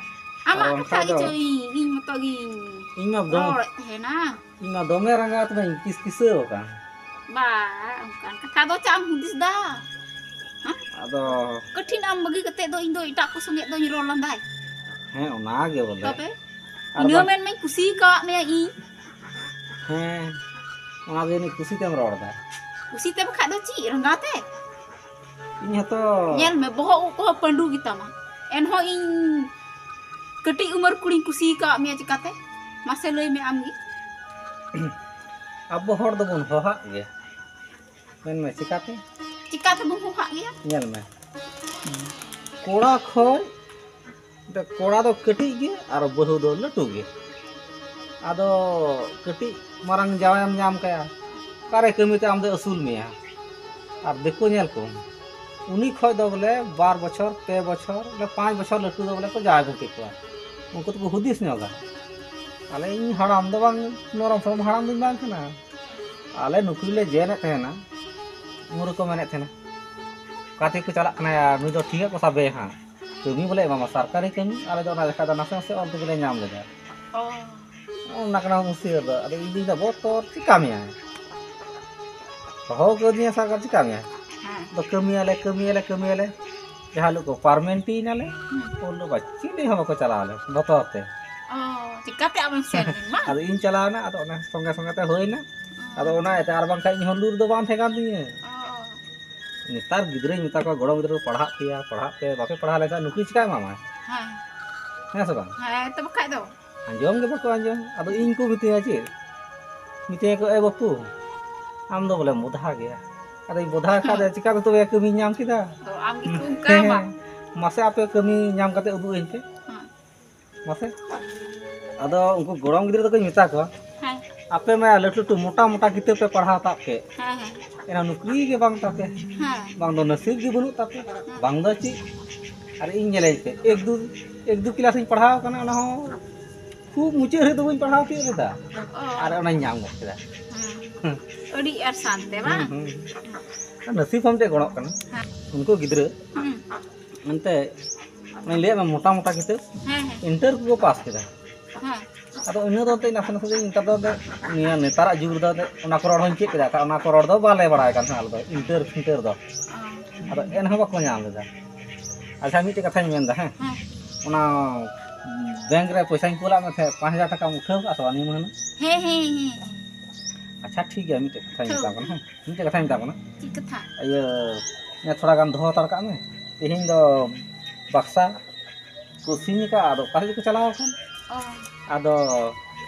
ᱟᱢᱟᱜ ᱟᱫᱚ ᱠᱟᱛᱷᱟ ᱚᱱᱠᱟ ᱫᱚ ᱜᱮᱪᱚ ᱤᱧ, ᱤᱧ ᱢᱚᱛᱚ ᱜᱤᱧ ᱤᱧ ᱢᱟ ᱫᱚᱢᱮ ᱨᱚᱲᱮᱫ ᱛᱟᱦᱮᱱᱟ᱾ ᱤᱧ ᱢᱟ ᱫᱚᱢᱮ ᱨᱟᱸᱜᱟᱣ ᱛᱮᱢᱟᱧ ᱠᱤᱥ ᱠᱤᱥᱟᱹᱣ ᱟᱠᱟᱱ᱾ ᱵᱟ, ᱚᱱᱠᱟᱱ ᱠᱟᱛᱷᱟ ᱫᱚ ᱪᱟᱜ ᱮᱢ ᱦᱩᱫᱤᱥ ᱫᱟ? ᱦᱮᱸ? ᱟᱫᱚ ᱠᱟᱹᱴᱷᱤᱱ ᱟᱢ ᱵᱟᱹᱜᱤ ᱠᱟᱛᱮ ᱫᱚ ᱤᱧ ᱫᱚ ᱮᱴᱟᱜ ᱠᱚ ᱥᱚᱸᱜᱮ ᱫᱚᱧ ᱨᱚᱲ ᱞᱟᱸᱫᱟᱭ᱾ ᱦᱮᱸ, ᱚᱱᱟ ᱜᱮ ᱵᱚᱞᱮ᱾ ᱛᱚᱵᱮ? ᱟᱨ ᱤᱱᱟᱹ ᱵᱟᱝ ᱢᱮᱱ ᱢᱟᱧ ᱠᱩᱥᱤ ᱟᱠᱟᱫ ᱢᱮᱭᱟ ᱤᱧ᱾ ᱦᱮᱸ, ᱚᱱᱟ ᱫᱚ ᱡᱟᱹᱱᱤᱡ ᱠᱩᱥᱤ ᱛᱮᱢ ᱨᱚᱲ ᱮᱫᱟ᱾ ᱠᱩᱥᱤ ᱛᱮ ᱵᱟᱠᱷᱟᱡ ᱫᱚ ᱪᱮᱫ, ᱨᱟᱸᱜᱟᱣ ᱛᱮ? ᱤᱧ ᱦᱚᱸᱛᱚ ᱧᱮᱞ ᱢᱮ, ᱵᱚᱦᱚᱜ ᱩᱵ ᱠᱚᱦᱚᱸ ᱯᱟᱹᱰᱩ ᱜᱮᱛᱟᱢᱟ, ᱮᱱᱦᱚᱸ ᱤᱧ ᱠᱟᱹᱴᱤᱡ ᱩᱢᱮᱨ ᱠᱩᱲᱤᱧ ᱠᱩᱥᱤ ᱟᱠᱟᱫ ᱢᱮᱭᱟ ᱪᱤᱠᱟᱛᱮ? ᱢᱟᱥᱮ ᱞᱟᱹᱭ ᱢᱮ ᱟᱢ ᱜᱮ᱾ ᱟᱵᱚ ᱦᱚᱲ ᱫᱚᱵᱚᱱ ᱦᱚᱦᱟᱜ ᱜᱮᱭᱟ᱾ ᱢᱮᱱ ᱢᱮ, ᱪᱤᱠᱟᱛᱮ? ᱪᱤᱠᱟ ᱛᱮᱵᱚᱱ ᱦᱚᱦᱟᱜ ᱜᱮᱭᱟ? ᱧᱮᱞ ᱢᱮ, ᱠᱚᱲᱟ ᱠᱷᱚᱱ ᱫᱚ ᱠᱚᱲᱟ ᱫᱚ ᱠᱟᱹᱴᱤᱡ ᱜᱮ ᱟᱨ ᱵᱟᱹᱦᱩ ᱫᱚ ᱞᱟᱹᱴᱩ ᱜᱮ᱾ ᱟᱫᱚ ᱠᱟᱹᱴᱤᱡ ᱢᱟᱨᱟᱝ ᱡᱟᱶᱟᱭᱮᱢ ᱧᱟᱢ ᱠᱟᱭᱟ, ᱚᱠᱟᱨᱮ ᱠᱟᱹᱢᱤ ᱛᱮ ᱟᱢ ᱫᱚᱭ ᱟᱹᱥᱩᱞ ᱢᱮᱭᱟ? ᱟᱨ ᱫᱤᱠᱩ ᱧᱮᱞ ᱠᱚᱢ, ᱩᱱᱤ ᱠᱷᱚᱡ ᱫᱚ ᱵᱚᱞᱮ ᱵᱟᱨ ᱵᱚᱪᱷᱚᱨ, ᱯᱮ ᱵᱚᱪᱷᱚᱨ, ᱵᱚᱞᱮ ᱯᱟᱸᱪ ᱵᱚᱪᱷᱚᱨ ᱞᱟᱹᱴᱩ ᱫᱚ ᱵᱚᱞᱮ ᱠᱚ ᱡᱟᱶᱟᱭ ᱜᱚᱝᱠᱮ ᱠᱚᱣᱟ᱾ ᱩᱱᱠᱩ ᱫᱚᱠᱚ ᱦᱩᱫᱤᱥ ᱧᱚᱜᱟ, ᱟᱞᱮ, ᱤᱧ ᱦᱟᱲᱟᱢ ᱫᱚ ᱵᱟᱝ, ᱱᱚᱨᱚᱢ ᱥᱚᱨᱚᱢ ᱦᱟᱲᱟᱢ ᱫᱚᱧ ᱵᱟᱝ ᱠᱟᱱᱟ, ᱟᱞᱮ ᱱᱩᱠᱨᱤ ᱞᱮ ᱡᱮᱱᱮᱫ ᱛᱟᱦᱮᱱᱟ᱾ ᱩᱱ ᱨᱮᱠᱚ ᱢᱮᱱᱮᱫ ᱛᱟᱦᱮᱱᱟ, ᱚᱠᱟ ᱛᱮᱠᱚ ᱪᱟᱞᱟᱜ ᱠᱟᱱᱟ ᱭᱟ, ᱱᱩᱭ ᱫᱚ ᱴᱷᱤᱠ ᱜᱮ ᱠᱚ ᱥᱟᱵᱮᱭᱟ ᱦᱟᱸᱜ᱾ ᱠᱟᱹᱢᱤ ᱵᱚᱞᱮ ᱮᱢᱟᱢᱟ, ᱥᱚᱨᱠᱟᱨᱤ ᱠᱟᱹᱢᱤ, ᱟᱞᱮ ᱫᱚ ᱚᱱᱟ ᱞᱮᱠᱟ ᱫᱚ ᱱᱟᱥᱮ ᱱᱟᱥᱮ ᱚᱞ ᱛᱮᱜᱮ ᱞᱮ ᱧᱟᱢ ᱞᱮᱫᱟ᱾ ᱚ᱾ ᱚᱱᱟ ᱠᱟᱱᱟ ᱢᱩᱥᱠᱤᱞ ᱫᱚ᱾ ᱟᱫᱚ ᱤᱧ ᱫᱩᱧ ᱞᱟᱹᱭᱫᱟ, ᱵᱚᱛᱚᱨ ᱪᱤᱠᱟ ᱢᱮᱭᱟ? ᱦᱚᱦᱚ ᱠᱟᱹᱫᱤᱧᱟ ᱥᱚᱨᱠᱟᱨ, ᱪᱤᱠᱟ ᱢᱮᱭᱟ? ᱦᱮᱸ᱾ ᱟᱫᱚ ᱠᱟᱹᱢᱤᱭᱟᱞᱮ, ᱠᱟᱹᱢᱤᱭᱟᱞᱮ, ᱠᱟᱹᱢᱤᱭᱟᱞᱮ᱾ ᱡᱟᱦᱟᱸ ᱦᱤᱞᱳᱜ ᱠᱚ ᱯᱟᱨᱢᱮᱱᱴᱤ ᱭᱮᱱᱟᱞᱮ, ᱦᱩᱸ᱾ ᱩᱱ ᱦᱤᱞᱳᱜ ᱵᱟ ᱪᱤᱞᱤ ᱦᱚᱸ ᱵᱟᱠᱚ ᱪᱟᱞᱟᱣ ᱞᱮᱱ, ᱵᱚᱛᱚᱨ ᱛᱮ᱾ ᱚ, ᱪᱤᱠᱟᱛᱮ ᱟᱢᱮᱢ ᱥᱮᱱ ᱞᱮᱱ ᱵᱟᱝ? ᱟᱫᱚ ᱤᱧ ᱪᱟᱞᱟᱣ ᱮᱱᱟ, ᱟᱫᱚ ᱚᱱᱟ ᱥᱚᱸᱜᱮ ᱥᱚᱸᱜᱮ ᱛᱮ ᱦᱩᱭᱱᱟ᱾ ᱚ᱾ ᱟᱫᱚ ᱚᱱᱟ ᱤᱭᱟᱹᱛᱮ ᱟᱨ ᱵᱟᱝᱠᱷᱟᱱ ᱤᱧ ᱦᱚᱸ ᱞᱩᱨ ᱫᱚ ᱵᱟᱝ ᱛᱟᱦᱮᱸ ᱠᱟᱱ ᱛᱤᱧᱟᱹ᱾ ᱚ᱾ ᱱᱮᱛᱟᱨ ᱜᱤᱫᱽᱨᱟᱹᱧ ᱢᱮᱛᱟ ᱠᱚᱣᱟ, ᱜᱚᱲᱚᱢ ᱜᱤᱫᱽᱨᱟᱹ ᱠᱚ ᱯᱟᱲᱦᱟᱜ ᱯᱮᱭᱟ, ᱯᱟᱲᱦᱟᱜ ᱯᱮ, ᱵᱟᱯᱮ ᱯᱟᱲᱦᱟᱣ ᱞᱮᱱᱠᱷᱟᱱ ᱱᱩᱠᱨᱤ ᱪᱤᱠᱟᱭ ᱮᱢᱟᱢᱟᱭ? ᱦᱮᱸ᱾ ᱦᱮᱸ ᱥᱮ ᱵᱟᱝ? ᱦᱮᱸ, ᱛᱚ ᱵᱟᱠᱷᱟᱡ ᱫᱚ᱾ ᱟᱸᱡᱚᱢ ᱜᱮ ᱵᱟᱠᱚ ᱟᱸᱡᱚᱢ᱾ ᱟᱫᱚ ᱤᱧ ᱠᱚ ᱢᱤᱛᱟᱹᱧᱟ ᱪᱮᱫ? ᱢᱤᱛᱟᱹᱧᱟ ᱠᱚ, "ᱮ ᱵᱟᱹᱯᱩ, ᱟᱢ ᱫᱚ ᱵᱚᱞᱮ ᱵᱚᱫᱷᱟ ᱜᱮᱭᱟ᱾" ᱟᱫᱚᱧ ᱵᱚᱫᱷᱟ ᱠᱷᱟᱡ ᱫᱚ ᱪᱤᱠᱟᱹ ᱛᱮ ᱛᱚᱵᱮ ᱠᱟᱹᱢᱤᱧ ᱧᱟᱢ ᱠᱮᱫᱟ? ᱛᱚ ᱟᱢ ᱜᱮᱠᱚ ᱚᱱᱠᱟᱭᱟ ᱵᱟᱝ? ᱦᱮᱸ, ᱢᱟᱥᱮ ᱟᱯᱮ ᱠᱟᱹᱢᱤ ᱧᱟᱢ ᱠᱟᱛᱮ ᱩᱫᱩᱜ ᱟᱹᱧ ᱯᱮ᱾ ᱦᱮᱸ᱾ ᱢᱟᱥᱮ᱾ ᱟᱫᱚ ᱩᱱᱠᱩ ᱜᱚᱲᱚᱢ ᱜᱤᱫᱽᱨᱟᱹ ᱫᱚᱠᱚᱧ ᱢᱮᱛᱟ ᱠᱚᱣᱟ, ᱦᱮᱸ᱾ ᱟᱯᱮ ᱢᱟ ᱞᱟᱹᱴᱩ ᱞᱟᱹᱴᱩ ᱢᱚᱴᱟ ᱢᱚᱴᱟ ᱠᱤᱛᱟᱹᱵ ᱯᱮ ᱯᱟᱲᱦᱟᱣ ᱛᱟᱵ ᱠᱮᱫ᱾ ᱦᱮᱸ, ᱦᱮᱸ᱾ ᱮᱱᱟ ᱱᱩᱠᱨᱤ ᱜᱮ ᱵᱟᱝ ᱛᱟᱯᱮ᱾ ᱦᱮᱸ᱾ ᱵᱟᱝ ᱫᱚ ᱱᱟᱥᱤᱵ ᱜᱮ ᱵᱟᱹᱱᱩᱜ ᱛᱟᱯᱮ᱾ ᱦᱮᱸ᱾ ᱵᱟᱝ ᱫᱚ ᱪᱮᱫ? ᱟᱨ ᱤᱧ ᱧᱮᱞᱮᱧ ᱯᱮ, ᱮᱠ ᱫᱩ, ᱮᱠ ᱫᱩ ᱠᱞᱟᱥ ᱤᱧ ᱯᱟᱲᱦᱟᱣ ᱠᱟᱱᱟ, ᱚᱱᱟ ᱦᱚᱸ ᱠᱷᱩᱵ ᱢᱩᱪᱟᱹᱫ ᱦᱟᱹᱵᱤᱡ ᱫᱚ ᱵᱟᱹᱧ ᱯᱟᱲᱦᱟᱣ ᱛᱤᱭᱳᱜ ᱞᱮᱫᱟ᱾ ᱚ᱾ ᱟᱨ ᱚᱱᱟᱧ ᱧᱟᱢ ᱜᱚᱫ ᱠᱮᱫᱟ᱾ ᱦᱮᱸ᱾ ᱟᱹᱰᱤ ᱟᱸᱴ ᱥᱟᱱᱛᱮ ᱵᱟᱝ? ᱦᱩᱸ, ᱦᱩᱸ᱾ ᱱᱟᱥᱤᱵ ᱦᱚᱸ ᱢᱤᱫᱴᱮᱡ ᱜᱚᱲᱚᱜ ᱠᱟᱱᱟ᱾ ᱦᱮᱸ᱾ ᱩᱱᱠᱩ ᱜᱤᱫᱽᱨᱟᱹ ᱦᱩᱸ᱾ ᱮᱱᱛᱮ ᱚᱱᱮᱧ ᱞᱟᱹᱭᱟᱫ ᱢᱮ, ᱢᱚᱴᱟ ᱢᱚᱴᱟ ᱠᱤᱛᱟᱹ ᱦᱮᱸ, ᱦᱮᱸ᱾ ᱤᱱᱴᱟᱨ ᱠᱚᱠᱚ ᱯᱟᱥ ᱠᱮᱫᱟ᱾ ᱦᱮᱸ᱾ ᱟᱫᱚ ᱤᱱᱟᱹ ᱫᱚ ᱮᱱᱛᱮ ᱱᱟᱥᱮ ᱱᱟᱥᱮ ᱫᱚ ᱱᱮᱛᱟᱨ ᱫᱚ ᱮᱱᱛᱮ ᱱᱤᱭᱟᱹ ᱱᱮᱛᱟᱨᱟᱜ ᱡᱩᱜᱽ ᱨᱮᱫᱚ ᱮᱱᱛᱮ ᱚᱱᱟ ᱠᱚ ᱨᱚᱲ ᱦᱚᱸᱧ ᱪᱮᱫ ᱠᱮᱫᱟ, ᱠᱷᱟᱱ ᱚᱱᱟ ᱠᱚ ᱨᱚᱲ ᱫᱚ ᱵᱟᱞᱮ ᱵᱟᱲᱟᱭ ᱠᱟᱱ ᱛᱟᱦᱮᱸᱫ ᱟᱞᱮ ᱫᱚ, ᱤᱱᱴᱟᱨ ᱯᱷᱤᱱᱴᱟᱨ ᱫᱚ᱾ ᱚ᱾ ᱟᱫᱚ ᱮᱱᱦᱚᱸ ᱵᱟᱠᱚ ᱧᱟᱢ ᱞᱮᱫᱟ᱾ ᱟᱪᱪᱷᱟ, ᱢᱤᱫᱴᱮᱡ ᱠᱟᱛᱷᱟᱧ ᱢᱮᱱᱫᱟ, ᱦᱮᱸ? ᱦᱮᱸ᱾ ᱚᱱᱟ ᱵᱮᱝᱠ ᱨᱮ ᱯᱚᱭᱥᱟᱧ ᱠᱩᱞᱟᱫ ᱢᱮ ᱛᱟᱦᱮᱸᱫ, ᱯᱟᱸᱪ ᱦᱟᱡᱟᱨ ᱴᱟᱠᱟᱢ ᱩᱴᱷᱟᱹᱣ ᱠᱟᱜᱼᱟ ᱥᱮ ᱵᱟᱝ ᱱᱤᱭᱟᱹ ᱢᱟᱹᱦᱱᱟᱹ? ᱦᱮᱸ, ᱦᱮᱸ, ᱦᱮᱸ, ᱦᱮᱸ᱾ ᱟᱪᱪᱷᱟ, ᱴᱷᱤᱠ ᱜᱮᱭᱟ, ᱢᱤᱫᱴᱮᱡ ᱠᱟᱛᱷᱟᱧ ᱴᱷᱤᱠ᱾ ᱢᱮᱛᱟᱢ ᱠᱟᱱᱟ, ᱦᱮᱸ? ᱢᱤᱫᱴᱮᱡ ᱠᱟᱛᱷᱟᱧ ᱢᱮᱛᱟᱢ ᱠᱟᱱᱟ᱾ ᱪᱮᱫ ᱠᱟᱛᱷᱟ? ᱤᱭᱟᱹ, ᱤᱧᱟᱹᱜ ᱛᱷᱚᱲᱟ ᱜᱟᱱ ᱫᱚᱦᱚ ᱦᱟᱛᱟᱲ ᱠᱟᱜ ᱢᱮ᱾ ᱛᱮᱦᱮᱧ ᱫᱚ ᱵᱟᱠᱥᱟ ᱠᱚ ᱥᱤᱧ ᱟᱠᱟᱫᱼᱟ, ᱟᱫᱚ ᱚᱠᱟ ᱥᱮᱫ ᱠᱚ ᱪᱟᱞᱟᱣ ᱟᱠᱟᱱ? ᱚ᱾ ᱟᱫᱚ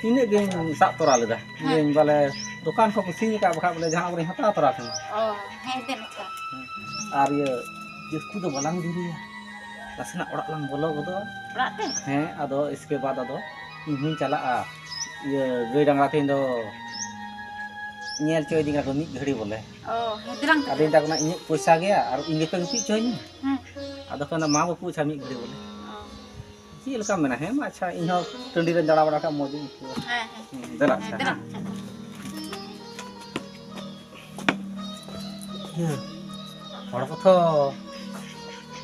ᱤᱱᱟᱹᱜ ᱜᱤᱧ ᱥᱟᱵ ᱛᱚᱨᱟ ᱞᱮᱫᱟ᱾ ᱦᱮᱸ᱾ ᱤᱧ ᱵᱚᱞᱮ ᱫᱚᱠᱟᱱ ᱠᱷᱚᱱ ᱠᱚ ᱥᱤᱧ ᱟᱠᱟᱫ, ᱵᱟᱠᱷᱟᱡ ᱵᱚᱞᱮ ᱡᱟᱦᱟᱱᱟᱜ ᱵᱚᱞᱮᱧ ᱦᱟᱛᱟᱣ ᱛᱚᱨᱟ ᱠᱟᱱᱟ᱾ ᱚ, ᱦᱮᱸ, ᱫᱮᱱ ᱚᱠᱟ? ᱦᱮᱸ᱾ ᱟᱨ ᱤᱭᱟᱹ, ᱡᱟᱹᱥᱛᱤ ᱫᱚ ᱵᱟᱞᱟᱝ ᱫᱮᱨᱤᱭᱟ, ᱱᱟᱥᱮᱱᱟᱜ ᱚᱲᱟᱜ ᱞᱟᱝ ᱵᱚᱞᱚ ᱜᱚᱫᱚᱜᱼᱟ᱾ ᱚᱲᱟᱜ ᱛᱮ? ᱦᱮᱸ, ᱟᱫᱚ ᱤᱥᱠᱮ ᱵᱟᱫ ᱟᱫᱚ ᱤᱧ ᱦᱚᱧ ᱪᱟᱞᱟᱜᱼᱟ᱾ ᱤᱭᱟᱹ, ᱜᱟᱹᱭ ᱰᱟᱝᱨᱟ ᱛᱮᱦᱮᱧ ᱫᱚ ᱧᱮᱞ ᱦᱚᱪᱚ ᱤᱫᱤᱧ ᱠᱟᱱᱟ ᱠᱚ ᱢᱤᱫ ᱜᱷᱟᱹᱲᱤ ᱵᱚᱞᱮ᱾ ᱚ, ᱦᱮᱸ, ᱫᱮᱞᱟᱝ ᱛᱚᱵᱮ᱾ ᱟᱫᱚᱧ ᱢᱮᱛᱟ ᱠᱚ ᱠᱟᱱᱟ, ᱤᱧᱟᱹᱜ ᱯᱚᱭᱥᱟ ᱜᱮᱭᱟ ᱟᱨ ᱤᱧ ᱜᱮᱯᱮ ᱜᱩᱯᱤ ᱦᱚᱪᱚᱧᱟ᱾ ᱦᱮᱸ᱾ ᱟᱫᱚ ᱠᱚ ᱢᱮᱱᱫᱟ, ᱢᱟ ᱵᱟᱹᱯᱩ, ᱟᱪᱪᱷᱟ, ᱢᱤᱫ ᱜᱷᱟᱹᱲᱤ ᱵᱚᱞᱮ᱾ ᱚ᱾ ᱪᱮᱫ ᱞᱮᱠᱟᱢ ᱢᱮᱱᱟ? ᱦᱮᱸ ᱢᱟ, ᱟᱪᱪᱷᱟ, ᱤᱧ ᱦᱚᱸ ᱴᱟᱺᱰᱤ ᱨᱮ ᱫᱟᱬᱟ ᱵᱟᱲᱟ ᱠᱷᱟᱡ ᱢᱚᱡᱽ ᱤᱧ ᱟᱹᱭᱠᱟᱹᱣᱟ᱾ ᱦᱮᱸ, ᱦᱮᱸ᱾ ᱦᱩᱸ, ᱫᱮᱞᱟ, ᱦᱮᱸ, ᱟᱪᱪᱷᱟ, ᱫᱮᱞᱟ᱾ ᱦᱮᱸ᱾ ᱤᱭᱟᱹ, ᱦᱚᱲ ᱠᱚᱛᱷᱚ,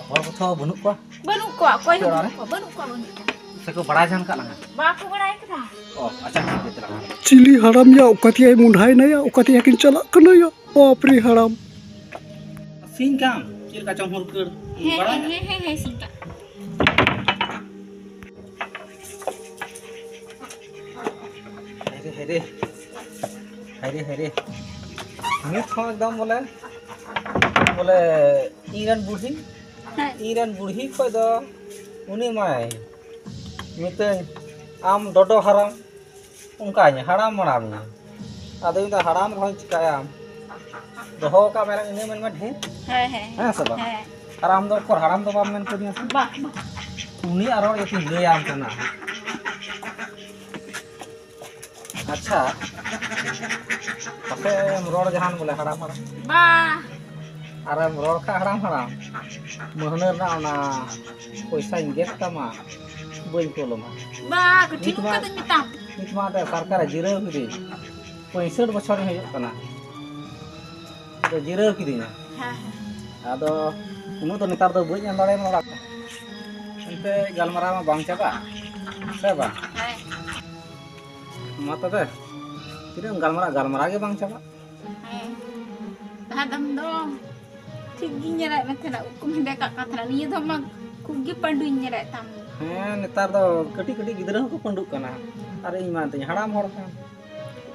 ᱦᱚᱲ ᱠᱚᱛᱷᱚ ᱵᱟᱹᱱᱩᱜ ᱠᱚᱣᱟ? ᱵᱟᱹᱱᱩᱜ ᱠᱚᱣᱟ, ᱚᱠᱚᱭ ᱦᱚᱸ ᱚᱲᱟᱜ ᱨᱮ? ᱵᱟᱹᱱᱩᱜ ᱠᱚᱣᱟ, ᱵᱟᱹᱱᱩᱜ ᱠᱚᱣᱟ, ᱵᱟᱹᱱᱩᱜ ᱠᱚᱣᱟ᱾ ᱥᱮᱠᱚ ᱵᱟᱲᱟᱭ ᱡᱟᱦᱟᱱ ᱠᱟᱜ ᱞᱟᱝᱟ? ᱵᱟᱠᱚ ᱵᱟᱲᱟᱭ ᱠᱟᱫᱟ᱾ ᱚ, ᱟᱪᱪᱷᱟ, ᱴᱷᱤᱠ ᱜᱮᱭᱟ, ᱪᱟᱞᱟᱜ ᱠᱟᱱᱟ᱾ ᱪᱤᱞᱤ ᱦᱟᱲᱟᱢ ᱭᱟ, ᱚᱠᱟ ᱛᱮᱭᱟᱭ ᱢᱩᱸᱰᱷᱟᱭ ᱱᱟᱭᱟ, ᱚᱠᱟ ᱛᱮᱭᱟ ᱠᱤᱱ ᱪᱟᱞᱟᱜ ᱠᱟᱱᱟ ᱭᱟ? ᱵᱟᱯ ᱨᱮ ᱦᱟᱲᱟᱢ᱾ ᱥᱤᱧ ᱠᱟᱢ, ᱪᱮᱫ ᱞᱮᱠᱟ ᱪᱚᱢ ᱦᱩᱨᱠᱟᱹᱲ? ᱦᱮᱸ, ᱵᱟᱲᱟᱭ? ᱦᱮᱸ, ᱦᱮᱸ, ᱦᱮᱸ, ᱦᱮᱸ, ᱥᱤᱧ ᱠᱟᱢ᱾ ᱦᱟᱭ ᱨᱮ, ᱦᱟᱭ ᱨᱮ᱾ ᱦᱟᱭ ᱨᱮ, ᱦᱟᱭ ᱨᱮ᱾ ᱱᱤᱛ ᱦᱚᱸ ᱮᱠᱫᱚᱢ ᱵᱚᱞᱮ, ᱵᱚᱞᱮ ᱤᱧ ᱨᱮᱱ ᱵᱩᱲᱦᱤ, ᱦᱮᱸ᱾ ᱤᱧ ᱨᱮᱱ ᱵᱩᱲᱦᱤ ᱠᱷᱚᱡ ᱫᱚ ᱩᱱᱤ ᱢᱟᱭ ᱢᱤᱛᱟᱹᱧ, "ᱟᱢ ᱰᱚᱰᱚ ᱦᱟᱨᱟᱢ", ᱚᱱᱠᱟᱧ ᱦᱟᱲᱟᱢ ᱢᱟᱲᱟᱢ ᱤᱧ᱾ ᱟᱫᱚ ᱤᱧ ᱫᱚ ᱦᱟᱲᱟᱢ ᱨᱮᱦᱚᱸᱧ ᱪᱤᱠᱟᱹᱭᱟ? ᱫᱚᱦᱚ ᱠᱟᱜ ᱢᱮ, ᱤᱱᱟᱹ ᱢᱮᱱ ᱢᱮ ᱰᱷᱮᱨ᱾ ᱦᱮᱸ, ᱦᱮᱸ, ᱦᱮᱸ ᱥᱮ ᱵᱟᱝ? ᱦᱮᱸ᱾ ᱟᱨ ᱟᱢ ᱫᱚ ᱩᱠᱩᱨ ᱦᱟᱲᱟᱢ ᱫᱚ ᱵᱟᱢ ᱢᱮᱱ ᱠᱟᱹᱫᱤᱧᱟ ᱥᱮ? ᱵᱟᱝ, ᱵᱟᱝ᱾ ᱩᱱᱤᱭᱟᱜ ᱨᱚᱲ ᱜᱮᱛᱚᱧ ᱞᱟᱹᱭᱟᱢ ᱠᱟᱱᱟ᱾ ᱟᱪᱪᱷᱟ, ᱟᱯᱮᱢ ᱨᱚᱲ ᱡᱟᱦᱟᱱ ᱵᱚᱞᱮ ᱦᱟᱲᱟᱢ ᱦᱟᱲᱟᱢ᱾ ᱵᱟ᱾ ᱟᱨᱮᱢ ᱨᱚᱲ ᱠᱷᱟᱡ ᱦᱟᱲᱟᱢ ᱦᱟᱲᱟᱢ, ᱢᱟᱹᱦᱱᱟᱹ ᱨᱮᱱᱟᱜ ᱚᱱᱟ ᱯᱚᱭᱥᱟᱧ ᱜᱮᱫ ᱛᱟᱢᱟ, ᱵᱟᱹᱧ ᱠᱩᱞ ᱟᱢᱟ᱾ ᱵᱟ, ᱠᱚᱴᱷᱤᱱ ᱱᱤᱛ ᱢᱟ, ᱠᱟᱛᱮᱧ ᱢᱮᱛᱟᱢ᱾ ᱱᱤᱛ ᱢᱟ ᱟᱫᱚ ᱥᱚᱨᱠᱟᱨᱮ ᱡᱤᱨᱟᱹᱣ ᱠᱤᱫᱤᱧ, ᱯᱚᱸᱭᱥᱚᱴ ᱵᱚᱪᱷᱚᱨᱤᱧ ᱦᱩᱭᱩᱜ ᱠᱟᱱᱟ, ᱟᱫᱚ ᱡᱤᱨᱟᱹᱣ ᱠᱤᱫᱤᱧᱟ᱾ ᱦᱮᱸ, ᱦᱮᱸ᱾ ᱟᱫᱚ ᱩᱱᱟᱹᱜ ᱫᱚ ᱱᱮᱛᱟᱨ ᱫᱚ ᱵᱟᱹᱧ ᱮᱢ ᱫᱟᱲᱮᱭᱟᱢᱟ ᱚᱲᱟᱜ ᱠᱚ᱾ ᱮᱱᱛᱮ ᱜᱟᱞᱢᱟᱨᱟᱣ ᱢᱟ ᱵᱟᱝ ᱪᱟᱵᱟᱜ, ᱥᱮ ᱵᱟᱝ? ᱦᱮᱸ᱾ ᱢᱟ ᱛᱚᱵᱮ, ᱛᱤᱱᱟᱹᱜ ᱮᱢ ᱜᱟᱞᱢᱟᱨᱟᱜ, ᱜᱟᱞᱢᱟᱨᱟᱣ ᱜᱮ ᱵᱟᱝ ᱪᱟᱵᱟᱜ᱾ ᱦᱮᱸ, ᱞᱟᱦᱟ ᱫᱚᱢ ᱫᱚ ᱴᱷᱤᱠ ᱜᱤᱧ ᱧᱮᱞᱮᱫ ᱢᱮ ᱛᱟᱦᱮᱱᱟ, ᱩᱵ ᱠᱚᱢ ᱦᱮᱸᱫᱮ ᱠᱟᱜ ᱠᱟᱱ ᱛᱟᱦᱮᱱᱟ᱾ ᱱᱤᱭᱟᱹ ᱫᱷᱟᱣ ᱢᱟ ᱠᱷᱩᱵ ᱜᱮ ᱯᱟᱺᱰᱩᱧ ᱧᱮᱞᱮᱫ ᱛᱟᱢ᱾ ᱦᱮᱸ, ᱱᱮᱛᱟᱨ ᱫᱚ ᱠᱟᱹᱴᱤᱡ ᱠᱟᱹᱴᱤᱡ ᱜᱤᱫᱽᱨᱟᱹ ᱦᱚᱸᱠᱚ ᱯᱟᱺᱰᱩᱜ ᱠᱟᱱᱟ, ᱟᱨ ᱤᱧ ᱢᱟ ᱮᱱᱛᱮᱧ ᱦᱟᱲᱟᱢ ᱦᱚᱲ ᱠᱟᱱ᱾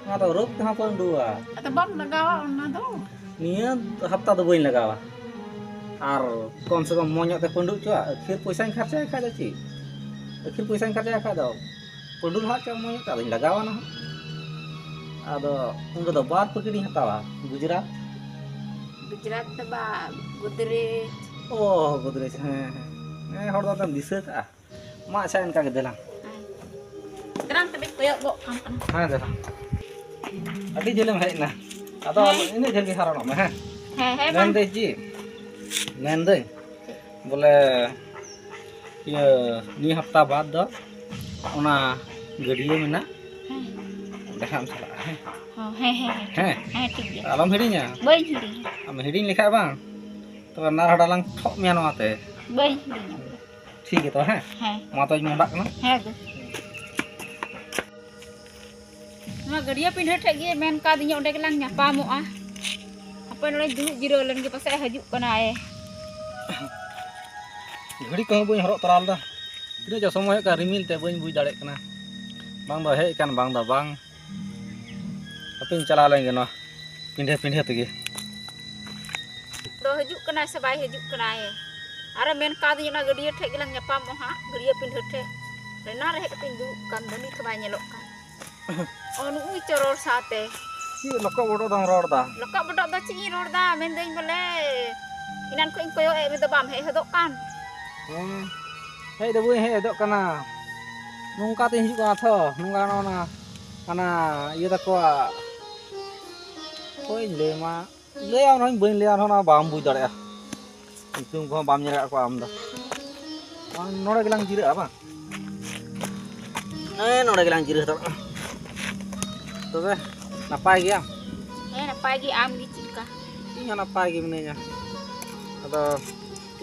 ᱚᱱᱟ ᱫᱚ ᱨᱳᱜᱽ ᱛᱮᱦᱚᱸ ᱯᱟᱺᱰᱩᱜᱼᱟ᱾ ᱟᱫᱚ ᱵᱟᱢ ᱞᱟᱜᱟᱣᱟ ᱚᱱᱟ ᱫᱚ? ᱱᱤᱭᱟᱹ ᱦᱟᱯᱛᱟ ᱫᱚ ᱵᱟᱹᱧ ᱞᱟᱜᱟᱣᱟ, ᱟᱨ ᱠᱚᱢ ᱥᱮ ᱠᱚᱢ ᱢᱚᱡᱽ ᱧᱚᱜ ᱛᱮ ᱯᱟᱺᱰᱩ ᱦᱚᱪᱚᱣᱟᱜ᱾ ᱟᱹᱠᱷᱤᱨ ᱯᱚᱭᱥᱟᱧ ᱠᱷᱚᱨᱪᱟᱭ ᱠᱷᱟᱡ ᱫᱚ ᱪᱮᱫ, ᱟᱹᱠᱷᱤᱨ ᱯᱚᱭᱥᱟᱧ ᱠᱷᱚᱨᱪᱟᱭ ᱠᱷᱟᱡ ᱫᱚ ᱯᱟᱺᱰᱩ ᱞᱟᱦᱟ ᱪᱚ ᱢᱚᱡᱽ ᱧᱚᱜ ᱛᱮ ᱟᱫᱚᱧ ᱞᱟᱜᱟᱣᱟ ᱱᱟᱦᱟᱜ᱾ ᱟᱫᱚ ᱩᱱ ᱨᱮᱫᱚ ᱵᱟᱨ ᱯᱮᱠᱮᱴᱤᱧ ᱦᱟᱛᱟᱣᱟ ᱜᱩᱡᱽᱨᱟᱴ᱾ ᱜᱩᱡᱽᱨᱟᱴ ᱫᱚ ᱵᱟᱝ, ᱜᱳᱫᱨᱮᱡᱽ᱾ ᱚ, ᱜᱳᱫᱨᱮᱡᱽ, ᱦᱮᱸ, ᱦᱮᱸ᱾ ᱦᱮᱸ, ᱦᱚᱲ ᱫᱚ ᱟᱫᱚᱢ ᱫᱤᱥᱟᱹ ᱠᱟᱜᱼᱟ᱾ ᱢᱟ, ᱟᱪᱪᱷᱟ, ᱤᱱᱠᱟ ᱜᱮ, ᱫᱮᱞᱟ᱾ ᱦᱮᱸ᱾ ᱫᱮᱞᱟᱝ ᱛᱚᱵᱮ, ᱠᱚᱭᱚᱜ ᱜᱚᱜ ᱠᱟᱢ ᱠᱟᱱᱟ᱾ ᱦᱮᱸ, ᱫᱮᱞᱟ᱾ ᱟᱹᱰᱤ ᱡᱷᱟᱹᱞᱮᱢ ᱦᱮᱡ ᱮᱱᱟ᱾ ᱟᱫᱚ ᱦᱮᱸ᱾ ᱤᱱᱟᱹᱜ ᱡᱷᱟᱹᱞ ᱜᱮ ᱦᱟᱨᱚᱱᱚᱜ ᱢᱮ, ᱦᱮᱸ? ᱦᱮᱸ, ᱦᱮᱸ, ᱵᱟᱝ᱾ ᱢᱮᱱᱫᱟᱹᱧ ᱪᱮᱫ? ᱢᱮᱱᱫᱟᱹᱧ ᱵᱚᱞᱮ, ᱤᱭᱟᱹ, ᱱᱤᱭᱟᱹ ᱦᱟᱯᱛᱟ ᱵᱟᱫᱽ ᱫᱚ ᱚᱱᱟ ᱜᱟᱹᱰᱭᱟᱹ ᱢᱮᱱᱟᱜ, ᱦᱮᱸ᱾ ᱚᱸᱰᱮ ᱦᱟᱸᱜ ᱮᱢ ᱪᱟᱞᱟᱜᱼᱟ, ᱦᱮᱸ? ᱦᱚᱸ, ᱦᱮᱸ, ᱦᱮᱸ, ᱦᱮᱸ, ᱴᱷᱤᱠ᱾ ᱦᱮᱸ? ᱦᱮᱸ, ᱴᱷᱤᱠ ᱜᱮᱭᱟ᱾ ᱟᱞᱚᱢ ᱦᱤᱲᱤᱧᱟ᱾ ᱵᱟᱹᱧ ᱦᱤᱲᱤᱧᱟ᱾ ᱟᱢ ᱦᱤᱲᱤᱧ ᱞᱮᱠᱷᱟᱡ ᱵᱟᱝ, ᱛᱚᱵᱮ ᱱᱟᱨᱦᱟᱰᱟ ᱞᱟᱝ ᱴᱷᱚᱜ ᱢᱮᱭᱟ ᱱᱚᱣᱟᱛᱮ᱾ ᱵᱟᱹᱧ ᱦᱤᱲᱤᱧᱟ᱾ ᱴᱷᱤᱠ ᱜᱮᱭᱟ ᱛᱚᱵᱮ, ᱦᱮᱸ? ᱦᱮᱸ᱾ ᱢᱟ ᱛᱚᱵᱮᱧ ᱢᱚᱦᱰᱟᱜ ᱠᱟᱱᱟ᱾ ᱦᱮᱸ ᱜᱳ᱾ ᱱᱚᱣᱟ ᱜᱟᱹᱰᱭᱟᱹ ᱯᱤᱸᱰᱷᱟᱹ ᱴᱷᱮᱡ ᱜᱮ ᱢᱮᱱ ᱠᱟᱣᱫᱤᱧᱟ, ᱚᱸᱰᱮ ᱜᱮᱞᱟᱝ ᱧᱟᱯᱟᱢᱚᱜᱼᱟ᱾ ᱦᱟᱯᱮ ᱱᱚᱰᱮᱧ ᱫᱩᱲᱩᱵ ᱡᱤᱨᱟᱹᱣ ᱞᱮᱱ ᱜᱮ, ᱯᱟᱥᱮᱡ ᱦᱤᱡᱩᱜ ᱠᱟᱱᱟᱭ᱾ ᱜᱷᱩᱲᱤ ᱠᱚᱦᱚᱸ ᱵᱟᱹᱧ ᱦᱚᱨᱚᱜ ᱛᱚᱨᱟ ᱞᱮᱫᱟ᱾ ᱛᱤᱱᱟᱹᱜ ᱪᱚ ᱥᱚᱢᱚᱭᱚᱜ ᱠᱟᱱ, ᱨᱤᱢᱤᱞ ᱛᱮ ᱵᱟᱹᱧ ᱵᱩᱡᱽ ᱫᱟᱲᱮᱭᱟᱜ ᱠᱟᱱᱟ᱾ ᱵᱟᱝ ᱫᱚ ᱦᱮᱡ ᱟᱠᱟᱱ, ᱵᱟᱝ ᱫᱚ ᱵᱟᱝ᱾ ᱦᱟᱯᱮᱧ ᱪᱟᱞᱟᱣ ᱞᱮᱱ ᱜᱮ ᱱᱚᱣᱟ ᱯᱤᱸᱰᱷᱟᱹ ᱯᱤᱸᱰᱷᱟᱹ ᱛᱮᱜᱮ᱾ ᱫᱚ ᱦᱤᱡᱩᱜ ᱠᱟᱱᱟᱭ ᱥᱮ ᱵᱟᱭ ᱦᱤᱡᱩᱜ ᱠᱟᱱᱟᱭ? ᱟᱨᱮ ᱢᱮᱱ ᱠᱟᱣᱫᱤᱧ, ᱚᱱᱟ ᱜᱟᱹᱰᱭᱟᱹ ᱴᱷᱮᱡ ᱜᱮᱞᱟᱝ ᱧᱟᱯᱟᱢᱚᱜᱼᱟ ᱦᱟᱸᱜ, ᱜᱟᱹᱰᱭᱟᱹ ᱯᱤᱸᱰᱷᱟᱹ ᱴᱷᱮᱡ᱾ ᱮᱱᱟᱱ ᱨᱮ ᱦᱮᱡ ᱠᱟᱛᱮᱧ ᱫᱩᱲᱩᱵ ᱠᱟᱱ ᱫᱚ, ᱱᱤᱛ ᱦᱚᱸ ᱵᱟᱭ ᱧᱮᱞᱚᱜ ᱠᱟᱱ᱾ ᱚ, ᱱᱩᱜᱼᱩᱭ ᱪᱚ ᱨᱚᱲ ᱥᱟᱶᱛᱮ᱾ ᱪᱮᱫ ᱞᱚᱠᱚᱜ ᱵᱚᱰᱚᱜ ᱫᱚᱢ ᱨᱚᱲ ᱫᱟ? ᱞᱚᱠᱚᱜ ᱵᱚᱰᱚᱜ ᱫᱚ ᱪᱮᱫ ᱤᱧ ᱨᱚᱲ ᱫᱟ? ᱢᱮᱱᱫᱟᱹᱧ ᱵᱚᱞᱮ, ᱮᱱᱟᱱ ᱠᱷᱚᱡ ᱤᱧ ᱠᱚᱭᱚᱜ ᱮᱫ ᱢᱮ ᱫᱚ, ᱵᱟᱢ ᱦᱮᱡ ᱦᱚᱫᱚᱜ ᱠᱟᱱ᱾ ᱦᱮᱸ, ᱦᱮᱡ ᱫᱚ ᱵᱟᱹᱧ ᱦᱮᱡ ᱦᱚᱫᱚᱜ ᱠᱟᱱᱟ᱾ ᱱᱚᱝᱠᱟ ᱛᱤᱧ ᱦᱤᱡᱩᱜ ᱠᱟᱱᱟ ᱛᱷᱚ, ᱱᱚᱝᱠᱟ ᱱᱚᱜᱼᱚ ᱱᱟ, ᱦᱟᱱᱟ ᱤᱭᱟᱹ ᱛᱟᱠᱚᱣᱟᱜ, ᱚᱠᱚᱭᱤᱧ ᱞᱟᱹᱭᱟᱢᱟ, ᱞᱟᱹᱭᱟᱢ ᱨᱮᱦᱚᱸᱧ ᱵᱟᱹᱧ ᱞᱟᱹᱭᱟᱢ ᱨᱮᱦᱚᱸ ᱚᱱᱟ ᱵᱟᱢ ᱵᱩᱡᱽ ᱫᱟᱲᱮᱭᱟᱜᱼᱟ᱾ ᱧᱩᱛᱩᱢ ᱠᱚᱦᱚᱸ ᱵᱟᱢ ᱧᱮᱞ ᱟᱠᱟᱫ ᱠᱚᱣᱟ ᱟᱢ ᱫᱚ᱾ ᱵᱟᱝ, ᱱᱚᱰᱮ ᱜᱮᱞᱟᱝ ᱡᱤᱨᱟᱹᱜᱼᱟ ᱵᱟᱝ? ᱦᱮᱸ, ᱱᱚᱰᱮ ᱜᱮᱞᱟᱝ ᱡᱤᱨᱟᱹ ᱦᱟᱛᱟᱲᱚᱜᱼᱟ᱾ ᱛᱚᱵᱮ ᱱᱟᱯᱟᱭ ᱜᱮᱭᱟᱢ? ᱦᱮᱸ, ᱱᱟᱯᱟᱭ ᱜᱮ᱾ ᱟᱢ ᱜᱮ ᱪᱮᱫ ᱞᱮᱠᱟ? ᱤᱧ ᱦᱚᱸ ᱱᱟᱯᱟᱭ ᱜᱮ ᱢᱤᱱᱟᱹᱧᱟ᱾ ᱟᱫᱚ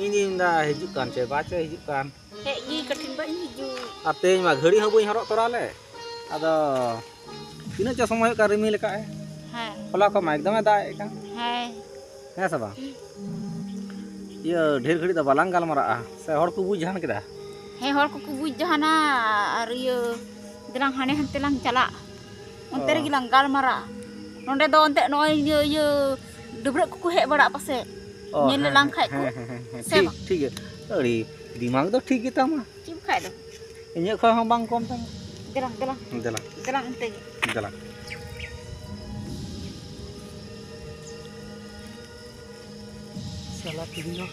ᱤᱧ ᱫᱩᱧ ᱢᱮᱱᱫᱟ ᱦᱤᱡᱩᱜ ᱠᱟᱱ ᱪᱚᱭ, ᱵᱟᱪᱚᱭ ᱦᱤᱡᱩᱜ ᱠᱟᱱ᱾ ᱦᱮᱡ ᱜᱮ ᱠᱟᱹᱴᱤᱡ ᱵᱟᱹᱧ ᱦᱤᱡᱩᱜ᱾ ᱟᱨ ᱛᱮᱦᱮᱧ ᱢᱟ ᱜᱷᱟᱹᱲᱤ ᱦᱚᱸ ᱵᱟᱹᱧ ᱦᱚᱨᱚᱜ ᱛᱚᱨᱟ ᱞᱮᱫ᱾ ᱟᱫᱚ ᱛᱤᱱᱟᱹᱜ ᱪᱚ ᱥᱚᱢᱚᱭᱚᱜ ᱠᱟᱱ, ᱨᱤᱢᱤᱞ ᱟᱠᱟᱫ ᱮ᱾ ᱦᱮᱸ᱾ ᱦᱚᱞᱟ ᱠᱷᱚᱱ ᱢᱟ ᱮᱠᱫᱚᱢᱮ ᱫᱟᱜ ᱮᱫ ᱠᱟᱱ᱾ ᱦᱮᱸ᱾ ᱦᱮᱸ ᱥᱮ ᱵᱟᱝ? ᱤᱭᱟᱹ, ᱰᱷᱮᱨ ᱜᱷᱟᱹᱲᱤᱡ ᱫᱚ ᱵᱟᱞᱟᱝ ᱜᱟᱞᱢᱟᱨᱟᱜᱼᱟ, ᱥᱮ ᱦᱚᱲ ᱠᱚ ᱵᱩᱡᱽ ᱡᱟᱦᱟᱱ ᱠᱮᱫᱟ? ᱦᱮᱸ, ᱦᱚᱲ ᱠᱚᱠᱚ ᱵᱩᱡᱽ ᱡᱟᱦᱟᱱᱟ᱾ ᱟᱨ ᱤᱭᱟᱹ, ᱫᱮᱞᱟᱝ ᱦᱟᱸᱰᱮ ᱦᱟᱱᱛᱮ ᱞᱟᱝ ᱪᱟᱞᱟᱜ, ᱚᱱᱛᱮ ᱚ᱾ ᱨᱮᱜᱮ ᱞᱟᱝ ᱜᱟᱞᱢᱟᱨᱟᱜᱼᱟ᱾ ᱱᱚᱸᱰᱮ ᱫᱚ ᱮᱱᱛᱮᱫ ᱱᱚᱜᱼᱚᱭ ᱤᱭᱟᱹ, ᱤᱭᱟᱹ, ᱰᱟᱹᱵᱽᱨᱟᱹᱜ ᱠᱚᱠᱚ ᱦᱮᱡ ᱵᱟᱲᱟᱜ ᱯᱟᱥᱮᱡ, ᱚ, ᱧᱮᱞ ᱦᱮᱸ, ᱞᱮᱞᱟᱝ ᱦᱮᱸ, ᱠᱷᱟᱡ ᱠᱚ᱾ ᱦᱮᱸ, ᱦᱮᱸ, ᱦᱮᱸ, ᱥᱮ ᱴᱷᱤᱠ, ᱵᱟᱝ? ᱴᱷᱤᱠ ᱜᱮᱭᱟ᱾ ᱟᱹᱰᱤ ᱫᱤᱢᱟᱜᱽ ᱫᱚ ᱴᱷᱤᱠ ᱜᱮᱛᱟᱢᱟ᱾ ᱪᱮᱫ ᱵᱟᱠᱷᱟᱡ ᱫᱚ? ᱤᱧᱟᱹᱜ ᱠᱷᱚᱱ ᱦᱚᱸ ᱵᱟᱝ ᱠᱚᱢ ᱛᱟᱢᱟ᱾ ᱫᱮᱞᱟᱝ, ᱫᱮᱞᱟᱝ᱾ ᱫᱮᱞᱟ᱾ ᱫᱮᱞᱟᱝ ᱚᱱᱛᱮ ᱜᱮ᱾ ᱫᱮᱞᱟ᱾ ᱥᱟᱞᱟ ᱛᱮᱦᱮᱧ ᱫᱚ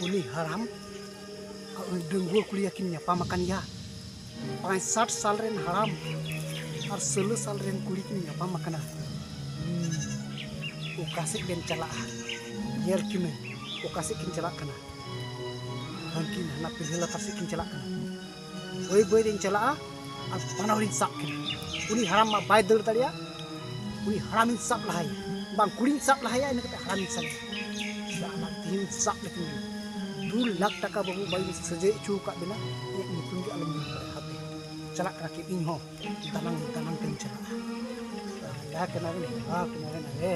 ᱩᱱᱤ ᱦᱟᱲᱟᱢ ᱟᱨ ᱩᱱᱤ ᱰᱟᱺᱜᱩᱣᱟᱹ ᱠᱩᱲᱤ ᱟᱹᱠᱤᱱ ᱧᱟᱯᱟᱢ ᱟᱠᱟᱱ ᱜᱮᱭᱟ᱾ ᱯᱚᱸᱭᱥᱚᱴ ᱥᱟᱞ ᱨᱮᱱ ᱦᱟᱲᱟᱢ ᱟᱨ ᱥᱳᱞᱳ ᱥᱟᱞ ᱨᱮᱱ ᱠᱩᱲᱤ ᱠᱤᱱ ᱧᱟᱯᱟᱢ ᱟᱠᱟᱱᱟ᱾ ᱦᱩᱸ, ᱚᱠᱟ ᱥᱮᱫ ᱵᱮᱱ ᱪᱟᱞᱟᱜᱼᱟ? ᱧᱮᱞ ᱠᱤᱱᱟᱹᱧ ᱚᱠᱟ ᱥᱮᱫ ᱠᱤᱱ ᱪᱟᱞᱟᱜ ᱠᱟᱱᱟ᱾ ᱦᱟᱹᱱᱠᱤᱱ ᱦᱟᱱᱟ ᱯᱤᱸᱰᱷᱟᱹ ᱞᱟᱛᱟᱨ ᱥᱮᱫ ᱠᱤᱱ ᱪᱟᱞᱟᱜ ᱠᱟᱱᱟ᱾ ᱵᱟᱹᱭ ᱵᱟᱹᱭ ᱛᱤᱧ ᱪᱟᱞᱟᱜᱼᱟ ᱟᱨ ᱵᱟᱱᱟ ᱦᱚᱲᱤᱧ ᱥᱟᱵ ᱠᱤᱱᱟ᱾ ᱩᱱᱤ ᱦᱟᱲᱟᱢ ᱢᱟ ᱵᱟᱭ ᱫᱟᱹᱲ ᱫᱟᱲᱮᱭᱟᱜᱼᱟ᱾ ᱩᱱᱤ ᱦᱟᱲᱟᱢᱤᱧ ᱥᱟᱵ ᱞᱟᱦᱟᱭᱟ, ᱵᱟᱝ, ᱠᱩᱲᱤᱧ ᱥᱟᱵ ᱞᱟᱦᱟᱭᱟ, ᱤᱱᱟᱹ ᱠᱟᱛᱮ ᱦᱟᱲᱟᱢᱤᱧ ᱥᱟᱵ ᱞᱟᱦᱟᱭᱟ᱾ ᱛᱮᱦᱮᱧ ᱥᱟᱵ ᱞᱮᱠᱤᱱ ᱜᱮ᱾ ᱫᱩ ᱞᱟᱠᱷ ᱴᱟᱠᱟ ᱵᱟᱹᱵᱩ ᱵᱟᱹᱧ ᱥᱟᱹᱡᱟᱹᱭ ᱦᱚᱪᱚ ᱟᱠᱟᱫ ᱵᱮᱱᱟ, ᱤᱧᱟᱹᱜ ᱧᱩᱛᱩᱢ ᱜᱮ ᱟᱞᱚᱢ ᱧᱩ ᱠᱟᱜᱼᱟ᱾ ᱦᱟᱯᱮ, ᱪᱟᱞᱟᱜ ᱠᱟᱱᱟ ᱠᱤᱱ, ᱤᱧ ᱦᱚᱸ ᱫᱟᱱᱟᱝ ᱫᱟᱱᱟᱝ ᱛᱮᱧ ᱪᱟᱞᱟᱜᱼᱟ᱾ ᱞᱟᱸᱫᱟ ᱠᱟᱱᱟ ᱵᱮᱱ, ᱦᱮᱣᱟ ᱠᱟᱱᱟ ᱵᱮᱱ, ᱟᱞᱮ᱾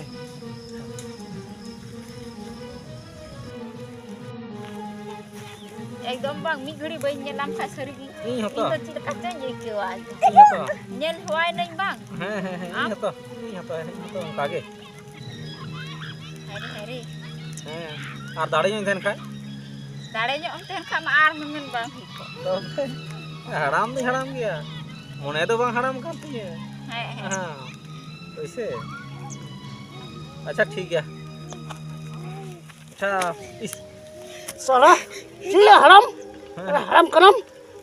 ᱮᱠᱫᱚᱢ ᱵᱟᱝ, ᱢᱤᱫ ᱜᱷᱟᱹᱲᱤ ᱵᱟᱹᱧ ᱧᱮᱞ ᱞᱮᱢ ᱠᱷᱟᱡ ᱥᱟᱹᱨᱤ ᱜᱮ ᱤᱧ ᱦᱚᱸᱛᱚ᱾ ᱤᱧ ᱫᱚ ᱪᱮᱫ ᱞᱮᱠᱟ ᱪᱚᱧ ᱟᱹᱭᱠᱟᱹᱣᱟ᱾ ᱤᱧ ᱦᱚᱸᱛᱚ᱾ ᱧᱮᱞ ᱦᱮᱣᱟᱭ ᱱᱟᱹᱧ ᱵᱟᱝ᱾ ᱦᱮᱸ, ᱦᱮᱸ, ᱦᱮᱸ, ᱤᱧ ᱟᱢ? ᱦᱚᱸᱛᱚ, ᱤᱧ ᱦᱚᱸᱛᱚ, ᱤᱧ ᱦᱚᱸᱛᱚ ᱚᱱᱠᱟ ᱜᱮ᱾ ᱦᱟᱭᱨᱮ, ᱦᱟᱭᱨᱮ᱾ ᱦᱮᱸ, ᱟᱨ ᱫᱟᱲᱮ ᱧᱚᱜ ᱤᱧ ᱛᱟᱦᱮᱱ ᱠᱷᱟᱡ? ᱫᱟᱲᱮ ᱧᱚᱜ ᱮᱢ ᱛᱟᱦᱮᱱ ᱠᱷᱟᱡ ᱢᱟ ᱟᱨ ᱢᱮᱢᱮᱱ ᱵᱟᱝ ᱦᱩᱭ ᱠᱚᱜ᱾ ᱛᱚᱵᱮ ᱦᱟᱲᱟᱢ ᱫᱚᱧ ᱦᱟᱲᱟᱢ ᱜᱮᱭᱟ, ᱢᱚᱱᱮ ᱫᱚ ᱵᱟᱝ ᱦᱟᱲᱟᱢ ᱠᱟᱱ ᱛᱤᱧᱟᱹ᱾ ᱦᱮᱸ, ᱦᱮᱸ᱾ ᱦᱮᱸ, ᱦᱳᱭᱥᱮ? ᱟᱪᱪᱷᱟ, ᱴᱷᱤᱠ ᱜᱮᱭᱟ᱾ ᱟᱪᱪᱷᱟ, ᱤᱥ᱾ ᱥᱟᱞᱟ, ᱪᱮᱫ ᱭᱟ ᱦᱟᱲᱟᱢ? ᱦᱮᱸ᱾ ᱦᱟᱲᱟᱢ ᱠᱟᱱᱟᱢ?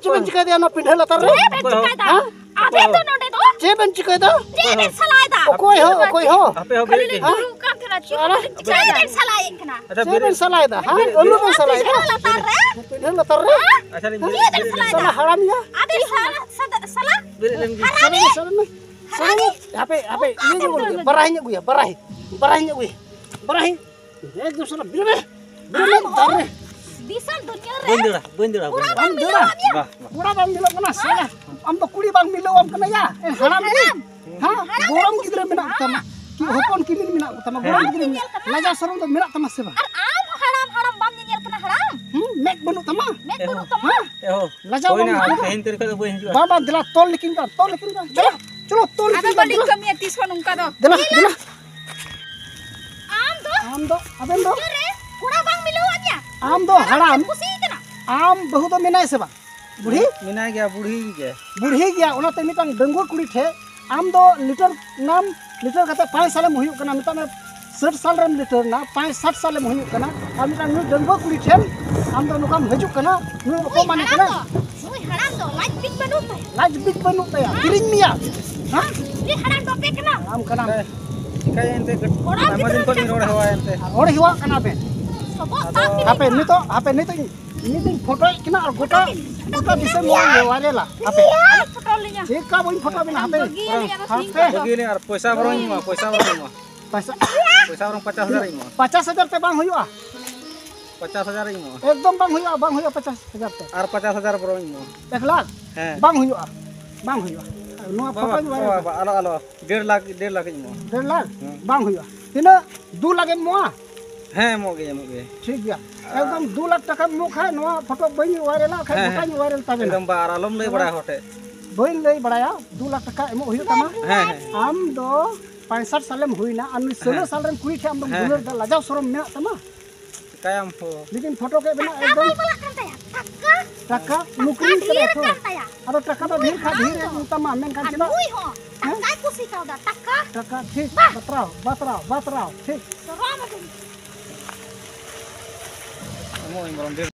ᱪᱮᱫ ᱵᱮᱱ ᱚᱠᱚᱭ? ᱪᱤᱠᱟᱹᱭᱮᱫᱟ ᱱᱚᱣᱟ ᱯᱤᱸᱰᱷᱟᱹ ᱞᱟᱛᱟᱨ ᱨᱮ? ᱪᱮᱫ ᱵᱮᱱ ᱦᱮᱸ? ᱪᱤᱠᱟᱹᱭᱮᱫᱟ? ᱦᱮᱸ? ᱟᱵᱮᱱ ᱫᱚ ᱱᱚᱰᱮ ᱫᱚ? ᱪᱮᱫ ᱵᱮᱱ ᱪᱤᱠᱟᱹᱭᱮᱫᱟ? ᱪᱮᱫ ᱵᱮᱱ ᱥᱟᱞᱟᱭᱮᱫᱟ? ᱚᱠᱚᱭ ᱦᱚᱸ, ᱚᱠᱚᱭ ᱦᱚᱸ? ᱟᱯᱮ ᱦᱚᱸ ᱠᱷᱟᱹᱞᱤ ᱵᱮᱨᱮᱫ ᱞᱤᱧ ᱯᱮ᱾ ᱦᱮᱸ? ᱫᱩᱲᱩᱵ ᱠᱟᱱ ᱪᱮᱫ ᱵᱮᱱ ᱥᱟᱞᱟᱭᱮᱫ ᱠᱟᱱᱟ? ᱟᱪᱪᱷᱟ, ᱪᱮᱫ ᱵᱮᱱ ᱥᱟᱞᱟᱭᱮᱫᱟ? ᱦᱮᱸ? ᱟᱹᱞᱩ ᱵᱮᱱ ᱥᱟᱞᱟᱭᱮᱫᱟ? ᱯᱤᱰᱷᱟᱹ ᱞᱟᱛᱟᱨ ᱨᱮ? ᱯᱤᱰᱷᱟᱹ ᱞᱟᱛᱟᱨ ᱨᱮ? ᱟᱪᱪᱷᱟ, ᱞᱤᱧ ᱪᱮᱫ ᱵᱮᱱ ᱥᱟᱞᱟᱭᱮᱫᱟ? ᱥᱟᱞᱟ ᱦᱟᱲᱟᱢᱤᱭᱟᱹ᱾ ᱟᱵᱮᱱ ᱥᱟᱞᱟ, ᱥᱟᱞᱟ, ᱥᱟᱞᱟ ᱵᱮᱨᱮᱫ ᱞᱮᱱ ᱜᱮ᱾ ᱥᱟᱞᱟ ᱢᱮ, ᱥᱟᱞᱟ ᱢᱮ, ᱥᱟᱞᱟ ᱢᱮ᱾ ᱦᱟᱯᱮ, ᱦᱟᱯᱮ, ᱤᱭᱟᱹ ᱧᱚᱜ ᱵᱚᱞ ᱜᱮ, ᱵᱟᱨᱟᱭ ᱧᱚᱜ ᱜᱮᱭᱟ, ᱵᱟᱨᱟᱭ᱾ ᱵᱟᱨᱟᱭ ᱧᱚᱜ ᱜᱮᱭᱟ, ᱵᱟᱨᱟᱭ᱾ ᱮᱠᱫᱚᱢ ᱥᱟᱞᱟ ᱵᱮᱨᱮᱫ ᱢᱮ, ᱵᱮᱨᱮᱫ ᱢᱮ, ᱫᱟᱨᱮ᱾ ᱫᱤᱥᱚᱢ ᱫᱩᱱᱤᱭᱟᱹ ᱨᱮ ᱵᱟᱹᱧ ᱫᱟᱹᱲᱟ, ᱵᱟᱹᱧ ᱫᱟᱹᱲᱟ, ᱵᱟᱹᱧ ᱫᱟᱹᱲᱟ᱾ ᱵᱟᱢ ᱫᱟᱹᱲᱟ? ᱵᱟᱦ, ᱵᱟᱦ᱾ ᱠᱚᱲᱟ ᱵᱟᱢ ᱧᱮᱞᱚᱜ ᱠᱟᱱᱟ, ᱥᱟᱞᱟ᱾ ᱟᱢ ᱫᱚ ᱠᱩᱲᱤ ᱵᱟᱝ ᱢᱤᱞᱟᱹᱣ ᱟᱢ ᱠᱟᱱᱟ ᱭᱟ᱾ ᱮ, ᱦᱟᱲᱟᱢ ᱜᱮ᱾ ᱦᱟᱲᱟᱢ᱾ ᱦᱮᱸ, ᱦᱟᱲᱟᱢ ᱜᱚᱲᱚᱢ ᱜᱮ ᱜᱤᱫᱽᱨᱟᱹ ᱢᱮᱱᱟᱜ ᱠᱚᱛᱟᱢᱟ᱾ ᱠᱤ ᱦᱚᱯᱚᱱ ᱠᱤᱢᱤᱱ ᱢᱮᱱᱟᱜ ᱠᱚᱛᱟᱢᱟ, ᱦᱮᱸ᱾ ᱜᱚᱲᱚᱢ ᱜᱤᱫᱽᱨᱟᱹ ᱢᱮᱱᱟᱜ-, ᱞᱟᱡᱟᱣ ᱥᱚᱨᱚᱢ ᱫᱚ ᱢᱮᱱᱟᱜ ᱛᱟᱢᱟ ᱥᱮ ᱵᱟᱝ? ᱟᱨ ᱟᱢ ᱦᱟᱲᱟᱢ, ᱦᱟᱲᱟᱢ ᱵᱟᱢ ᱧᱮᱧᱮᱞ ᱠᱟᱱᱟ, ᱦᱟᱲᱟᱢ? ᱦᱩᱸ, ᱢᱮᱫ ᱵᱟᱹᱱᱩᱜ ᱛᱟᱢᱟ? ᱢᱮᱫ ᱵᱟᱹᱱᱩᱜ ᱛᱟᱢᱟ? ᱦᱮᱸ᱾ ᱮᱦᱳ, ᱞᱟᱡᱟᱣ ᱦᱳᱭ ᱵᱟᱢ ᱱᱟ, ᱵᱩᱡᱷᱟᱹᱣᱟ? ᱛᱮᱦᱮᱧ ᱛᱟᱹᱨᱤᱠᱷ ᱠᱷᱚᱱ ᱫᱚ ᱵᱟᱹᱧ ᱦᱤᱡᱩᱜᱼᱟ᱾ ᱵᱟᱝ, ᱵᱟᱝ, ᱫᱮᱞᱟ, ᱛᱚᱞ ᱞᱮᱠᱤᱱ ᱠᱟᱱ, ᱛᱚᱞ ᱞᱮᱠᱤᱱ ᱠᱟᱱ᱾ ᱪᱚᱞᱚ, ᱪᱚᱞᱚ, ᱛᱚᱞ ᱟᱫᱚ ᱞᱮᱠᱤᱱ ᱠᱟᱱ, ᱵᱟᱹᱞᱤᱧ ᱫᱮᱞᱟ᱾ ᱠᱟᱹᱢᱤᱭᱟ ᱛᱤᱥ ᱦᱚᱸ ᱱᱚᱝᱠᱟ ᱫᱚ᱾ ᱫᱮᱞᱟ, ᱫᱮᱞᱟ᱾ ᱟᱢ ᱫᱚ ᱟᱵᱮᱱ ᱫᱚ? ᱫᱩᱱᱭᱟᱹ ᱨᱮ ᱠᱚᱲᱟ ᱵᱟᱝ ᱢᱤᱞᱟᱹᱣ ᱟᱫ ᱢᱮᱭᱟ? ᱟᱢ ᱫᱚ ᱦᱟᱲᱟᱢ᱾ ᱠᱩᱥᱤ ᱠᱟᱱᱟ? ᱟᱢ ᱵᱟᱹᱦᱩ ᱫᱚ ᱢᱮᱱᱟᱭ ᱥᱮ ᱵᱟᱝ? ᱵᱩᱲᱦᱤ? ᱢᱮᱱᱟᱭ ᱜᱮᱭᱟ, ᱵᱩᱲᱦᱤ ᱜᱮ᱾ ᱵᱩᱲᱦᱤ ᱜᱮᱭᱟ, ᱚᱱᱟᱛᱮ ᱢᱤᱫᱴᱟᱝ ᱰᱟᱺᱜᱩᱣᱟᱹ ᱠᱩᱲᱤ ᱴᱷᱮᱱ ᱟᱢ ᱫᱚ ᱞᱤᱴᱟᱨ ᱱᱟᱢ, ᱞᱤᱴᱟᱨ ᱠᱟᱛᱮ ᱯᱟᱸᱪ ᱥᱟᱞᱮᱢ ᱦᱩᱭᱩᱜ ᱠᱟᱱᱟ, ᱢᱮᱛᱟᱜ ᱢᱮ ᱥᱟᱴ ᱥᱟᱞ ᱨᱮᱢ ᱞᱤᱴᱟᱨ ᱱᱟ, ᱯᱟᱸᱪ ᱥᱟᱴ ᱥᱟᱞᱮᱢ ᱦᱩᱭᱩᱜ ᱠᱟᱱᱟ, ᱟᱨ ᱢᱤᱫᱴᱟᱝ ᱱᱩᱭ ᱰᱟᱺᱜᱩᱣᱟᱹ ᱠᱩᱲᱤ ᱴᱷᱮᱱ ᱟᱢ ᱫᱚ ᱱᱚᱝᱠᱟᱢ ᱦᱤᱡᱩᱜ ᱠᱟᱱᱟ, ᱱᱩᱭ ᱱᱩᱭ ᱚᱯᱚᱢᱟᱱᱤ ᱦᱟᱲᱟᱢ ᱠᱟᱱᱟ᱾ ᱫᱚ, ᱱᱩᱭ ᱦᱟᱲᱟᱢ ᱫᱚ ᱞᱟᱡ ᱵᱤᱡ ᱵᱟᱹᱱᱩᱜ ᱛᱟᱭᱟ᱾ ᱞᱟᱡ ᱵᱤᱡ ᱵᱟᱹᱱᱩᱜ ᱛᱟᱭᱟ, ᱦᱮᱸ? ᱠᱤᱨᱤᱧ ᱢᱮᱭᱟ᱾ ᱦᱮᱸ? ᱩᱱᱤ ᱦᱟᱲᱟᱢ ᱫᱚ ᱟᱯᱮ ᱠᱟᱱᱟ᱾ ᱟᱢ ᱠᱟᱱᱟᱢ᱾ ᱪᱤᱠᱟᱹᱭᱟ ᱮᱱᱛᱮ, ᱠᱚᱲᱟ ᱟᱭᱢᱟ ᱫᱤᱱ ᱜᱤᱫᱽᱨᱟᱹ ᱠᱷᱚᱱ ᱞᱤᱧ ᱨᱚᱲ ᱦᱮᱣᱟᱭᱟ ᱮᱱᱛᱮ᱾ ᱨᱚᱲ ᱦᱮᱣᱟᱜ ᱠᱟᱱᱟ ᱵᱮᱱ᱾ ᱥᱚᱵᱚᱜ ᱟᱫᱚ ᱛᱟᱵ ᱦᱟᱯᱮ, ᱢᱮᱱᱟᱜᱼᱟ᱾ ᱱᱤᱛᱚᱜ, ᱦᱟᱯᱮ, ᱱᱤᱛᱚᱜ ᱤᱧ ᱤᱧ ᱫᱩᱧ ᱯᱷᱳᱴᱳᱭᱮᱫ ᱠᱤᱱᱟ ᱟᱨ ᱜᱚᱴᱟ, ᱯᱷᱳᱴᱳ ᱠᱤᱱ, ᱜᱚᱴᱟ ᱯᱷᱳᱴᱳ ᱫᱤᱥᱚᱢ ᱠᱤᱱ᱾ ᱦᱚᱲ ᱞᱮ ᱵᱷᱟᱭᱨᱟᱞᱟ᱾ ᱦᱟᱯᱮ᱾ ᱟᱞᱚ ᱯᱷᱳᱴᱳ ᱞᱤᱧᱟ᱾ ᱪᱮᱫ ᱠᱟ ᱵᱟᱹᱧ ᱯᱷᱳᱴᱳ ᱵᱮᱱᱟ? ᱦᱟᱯᱮ᱾ ᱵᱟᱹᱜᱤ ᱟᱹᱞᱤᱧ ᱟᱨᱚ ᱥᱤᱧ ᱦᱟᱯᱮ᱾ ᱯᱷᱳᱴᱳ᱾ ᱵᱟᱹᱜᱤ ᱟᱹᱞᱤᱧ ᱟᱨ ᱯᱚᱭᱥᱟ ᱵᱚᱨᱚᱝ ᱤᱧ ᱮᱢᱟ, ᱯᱚᱭᱥᱟ ᱵᱚᱨᱚᱝ ᱤᱧ ᱮᱢᱟ᱾ ᱯᱚᱭᱥᱟ? ᱯᱚᱭᱥᱟ ᱵᱚᱨᱚᱝ ᱯᱚᱪᱟᱥ ᱦᱟᱡᱟᱨ ᱤᱧ ᱮᱢᱟ᱾ ᱯᱚᱪᱟᱥ ᱦᱟᱡᱟᱨ ᱛᱮ ᱵᱟᱝ ᱦᱩᱭᱩᱜᱼᱟ᱾ ᱯᱚᱪᱟᱥ ᱦᱟᱡᱟᱨ ᱤᱧ ᱮᱢᱟ᱾ ᱮᱠᱫᱚᱢ ᱵᱟᱝ ᱦᱩᱭᱩᱜᱼᱟ, ᱵᱟᱝ ᱦᱩᱭᱩᱜᱼᱟ ᱯᱚᱪᱟᱥ ᱦᱟᱡᱟᱨ ᱛᱮ᱾ ᱟᱨ ᱯᱚᱪᱟᱥ ᱦᱟᱡᱟᱨ ᱵᱚᱨᱚᱝ ᱤᱧ ᱮᱢᱟ᱾ ᱮᱠ ᱞᱟᱠᱷ? ᱦᱮᱸ᱾ ᱵᱟᱝ ᱦᱩᱭᱩᱜᱼᱟ, ᱵᱟᱝ ᱦᱩᱭᱩᱜᱼᱟ᱾ ᱱᱚᱣᱟ ᱵᱟᱵᱟ, ᱯᱷᱳᱴᱳᱧ ᱵᱟᱵᱟ, ᱵᱷᱟᱭᱨᱟᱞᱟ᱾ ᱵᱟᱵᱟ, ᱟᱞᱚ, ᱟᱞᱚ᱾ ᱰᱮᱲ ᱞᱟᱠᱷ, ᱰᱮᱲ ᱞᱟᱠᱷ ᱤᱧ ᱮᱢᱟ᱾ ᱰᱮᱲ ᱞᱟᱠᱷ? ᱦᱮᱸ᱾ ᱵᱟᱝ ᱦᱩᱭᱩᱜᱼᱟ᱾ ᱛᱤᱱᱟᱹᱜ? ᱫᱩ ᱞᱟᱠᱷ ᱮᱢ ᱮᱢᱚᱜᱼᱟ? ᱦᱮᱸ, ᱮᱢᱚᱜ ᱜᱮ, ᱮᱢᱚᱜ ᱜᱮ᱾ ᱴᱷᱤᱠ ᱜᱮᱭᱟ᱾ ᱮᱠᱫᱚᱢ ᱫᱩ ᱞᱟᱠᱷ ᱴᱟᱠᱟᱢ ᱮᱢᱚᱜ ᱠᱷᱟᱡ, ᱱᱚᱣᱟ ᱯᱷᱳᱴᱳ ᱵᱟᱹᱧ ᱵᱷᱟᱭᱨᱟᱞᱟ, ᱠᱷᱟᱡ ᱦᱮᱸ, ᱜᱚᱴᱟᱧ ᱦᱮᱸ᱾ ᱵᱷᱟᱭᱨᱟᱞ ᱛᱟᱵᱮᱱᱟ᱾ ᱮᱠᱫᱚᱢ ᱵᱟ, ᱟᱨ ᱟᱞᱚᱢ ᱞᱟᱹᱭ ᱵᱟᱲᱟᱭᱟ ᱦᱚᱲ ᱴᱷᱮᱡ᱾ ᱵᱟᱹᱧ ᱞᱟᱹᱭ ᱵᱟᱲᱟᱭᱟ, ᱫᱩ ᱞᱟᱠᱷ ᱴᱟᱠᱟ ᱮᱢᱚᱜ ᱦᱩᱭᱩᱜ ᱛᱟᱢᱟ᱾ ᱦᱮᱸ, ᱦᱮᱸ᱾ ᱟᱢ ᱫᱚ ᱯᱚᱸᱭᱥᱟᱴ ᱥᱟᱞᱮᱢ ᱦᱩᱭᱱᱟ, ᱟᱨ ᱱᱩᱭ ᱥᱳᱞᱳ ᱦᱮᱸ᱾ ᱥᱟᱞ ᱨᱮᱱ ᱠᱩᱲᱤ ᱴᱷᱮᱡ ᱟᱢ ᱫᱚᱢ ᱦᱮᱸ, ᱫᱩᱞᱟᱹᱲ ᱦᱮᱸ᱾ ᱫᱟ, ᱞᱟᱡᱟᱣ ᱥᱚᱨᱚᱢ ᱢᱮᱱᱟᱜ ᱛᱟᱢᱟ? ᱪᱤᱠᱟᱹᱭᱟᱢ ᱦᱳ? ᱞᱮᱠᱤᱱ ᱯᱷᱳᱴᱳ ᱠᱮᱫ ᱵᱮᱱᱟ ᱴᱟᱠᱟ ᱮᱠᱫᱚᱢ᱾ ᱵᱟᱭ ᱵᱟᱞᱟᱜ ᱠᱟᱱ ᱛᱟᱭᱟ, ᱴᱟᱠᱟ᱾ ᱴᱟᱠᱟ ᱴᱟᱠᱟ ᱱᱩᱠᱨᱤ ᱰᱷᱮᱨ ᱠᱟᱱᱟ ᱠᱟᱱ ᱛᱚ᱾ ᱛᱟᱭᱟ᱾ ᱟᱫᱚ ᱴᱟᱠᱟ ᱫᱚ ᱰᱷᱮᱨ ᱠᱷᱟᱡ ᱰᱷᱮᱨ ᱮᱢ ᱛᱟᱢᱟ, ᱢᱮᱱᱠᱷᱟᱱ ᱟᱨ ᱪᱮᱫᱟᱜ? ᱱᱩᱭ ᱦᱚᱸ ᱦᱮᱸ? ᱴᱟᱠᱟᱭ ᱠᱩᱥᱤ ᱠᱟᱣᱫᱟ, ᱴᱟᱠᱟ᱾ ᱴᱟᱠᱟ, ᱴᱷᱤᱠ, ᱵᱟᱦ᱾ ᱵᱟᱛᱨᱟᱣ, ᱵᱟᱛᱨᱟᱣ, ᱵᱟᱛᱨᱟᱣ, ᱴᱷᱤᱠ᱾ ᱥᱚᱨᱚᱢ ᱟᱹᱰᱤ᱾ ᱮᱢᱚᱜ ᱟᱹᱧ ᱵᱚᱨᱚᱝ ᱰᱷᱮᱨ᱾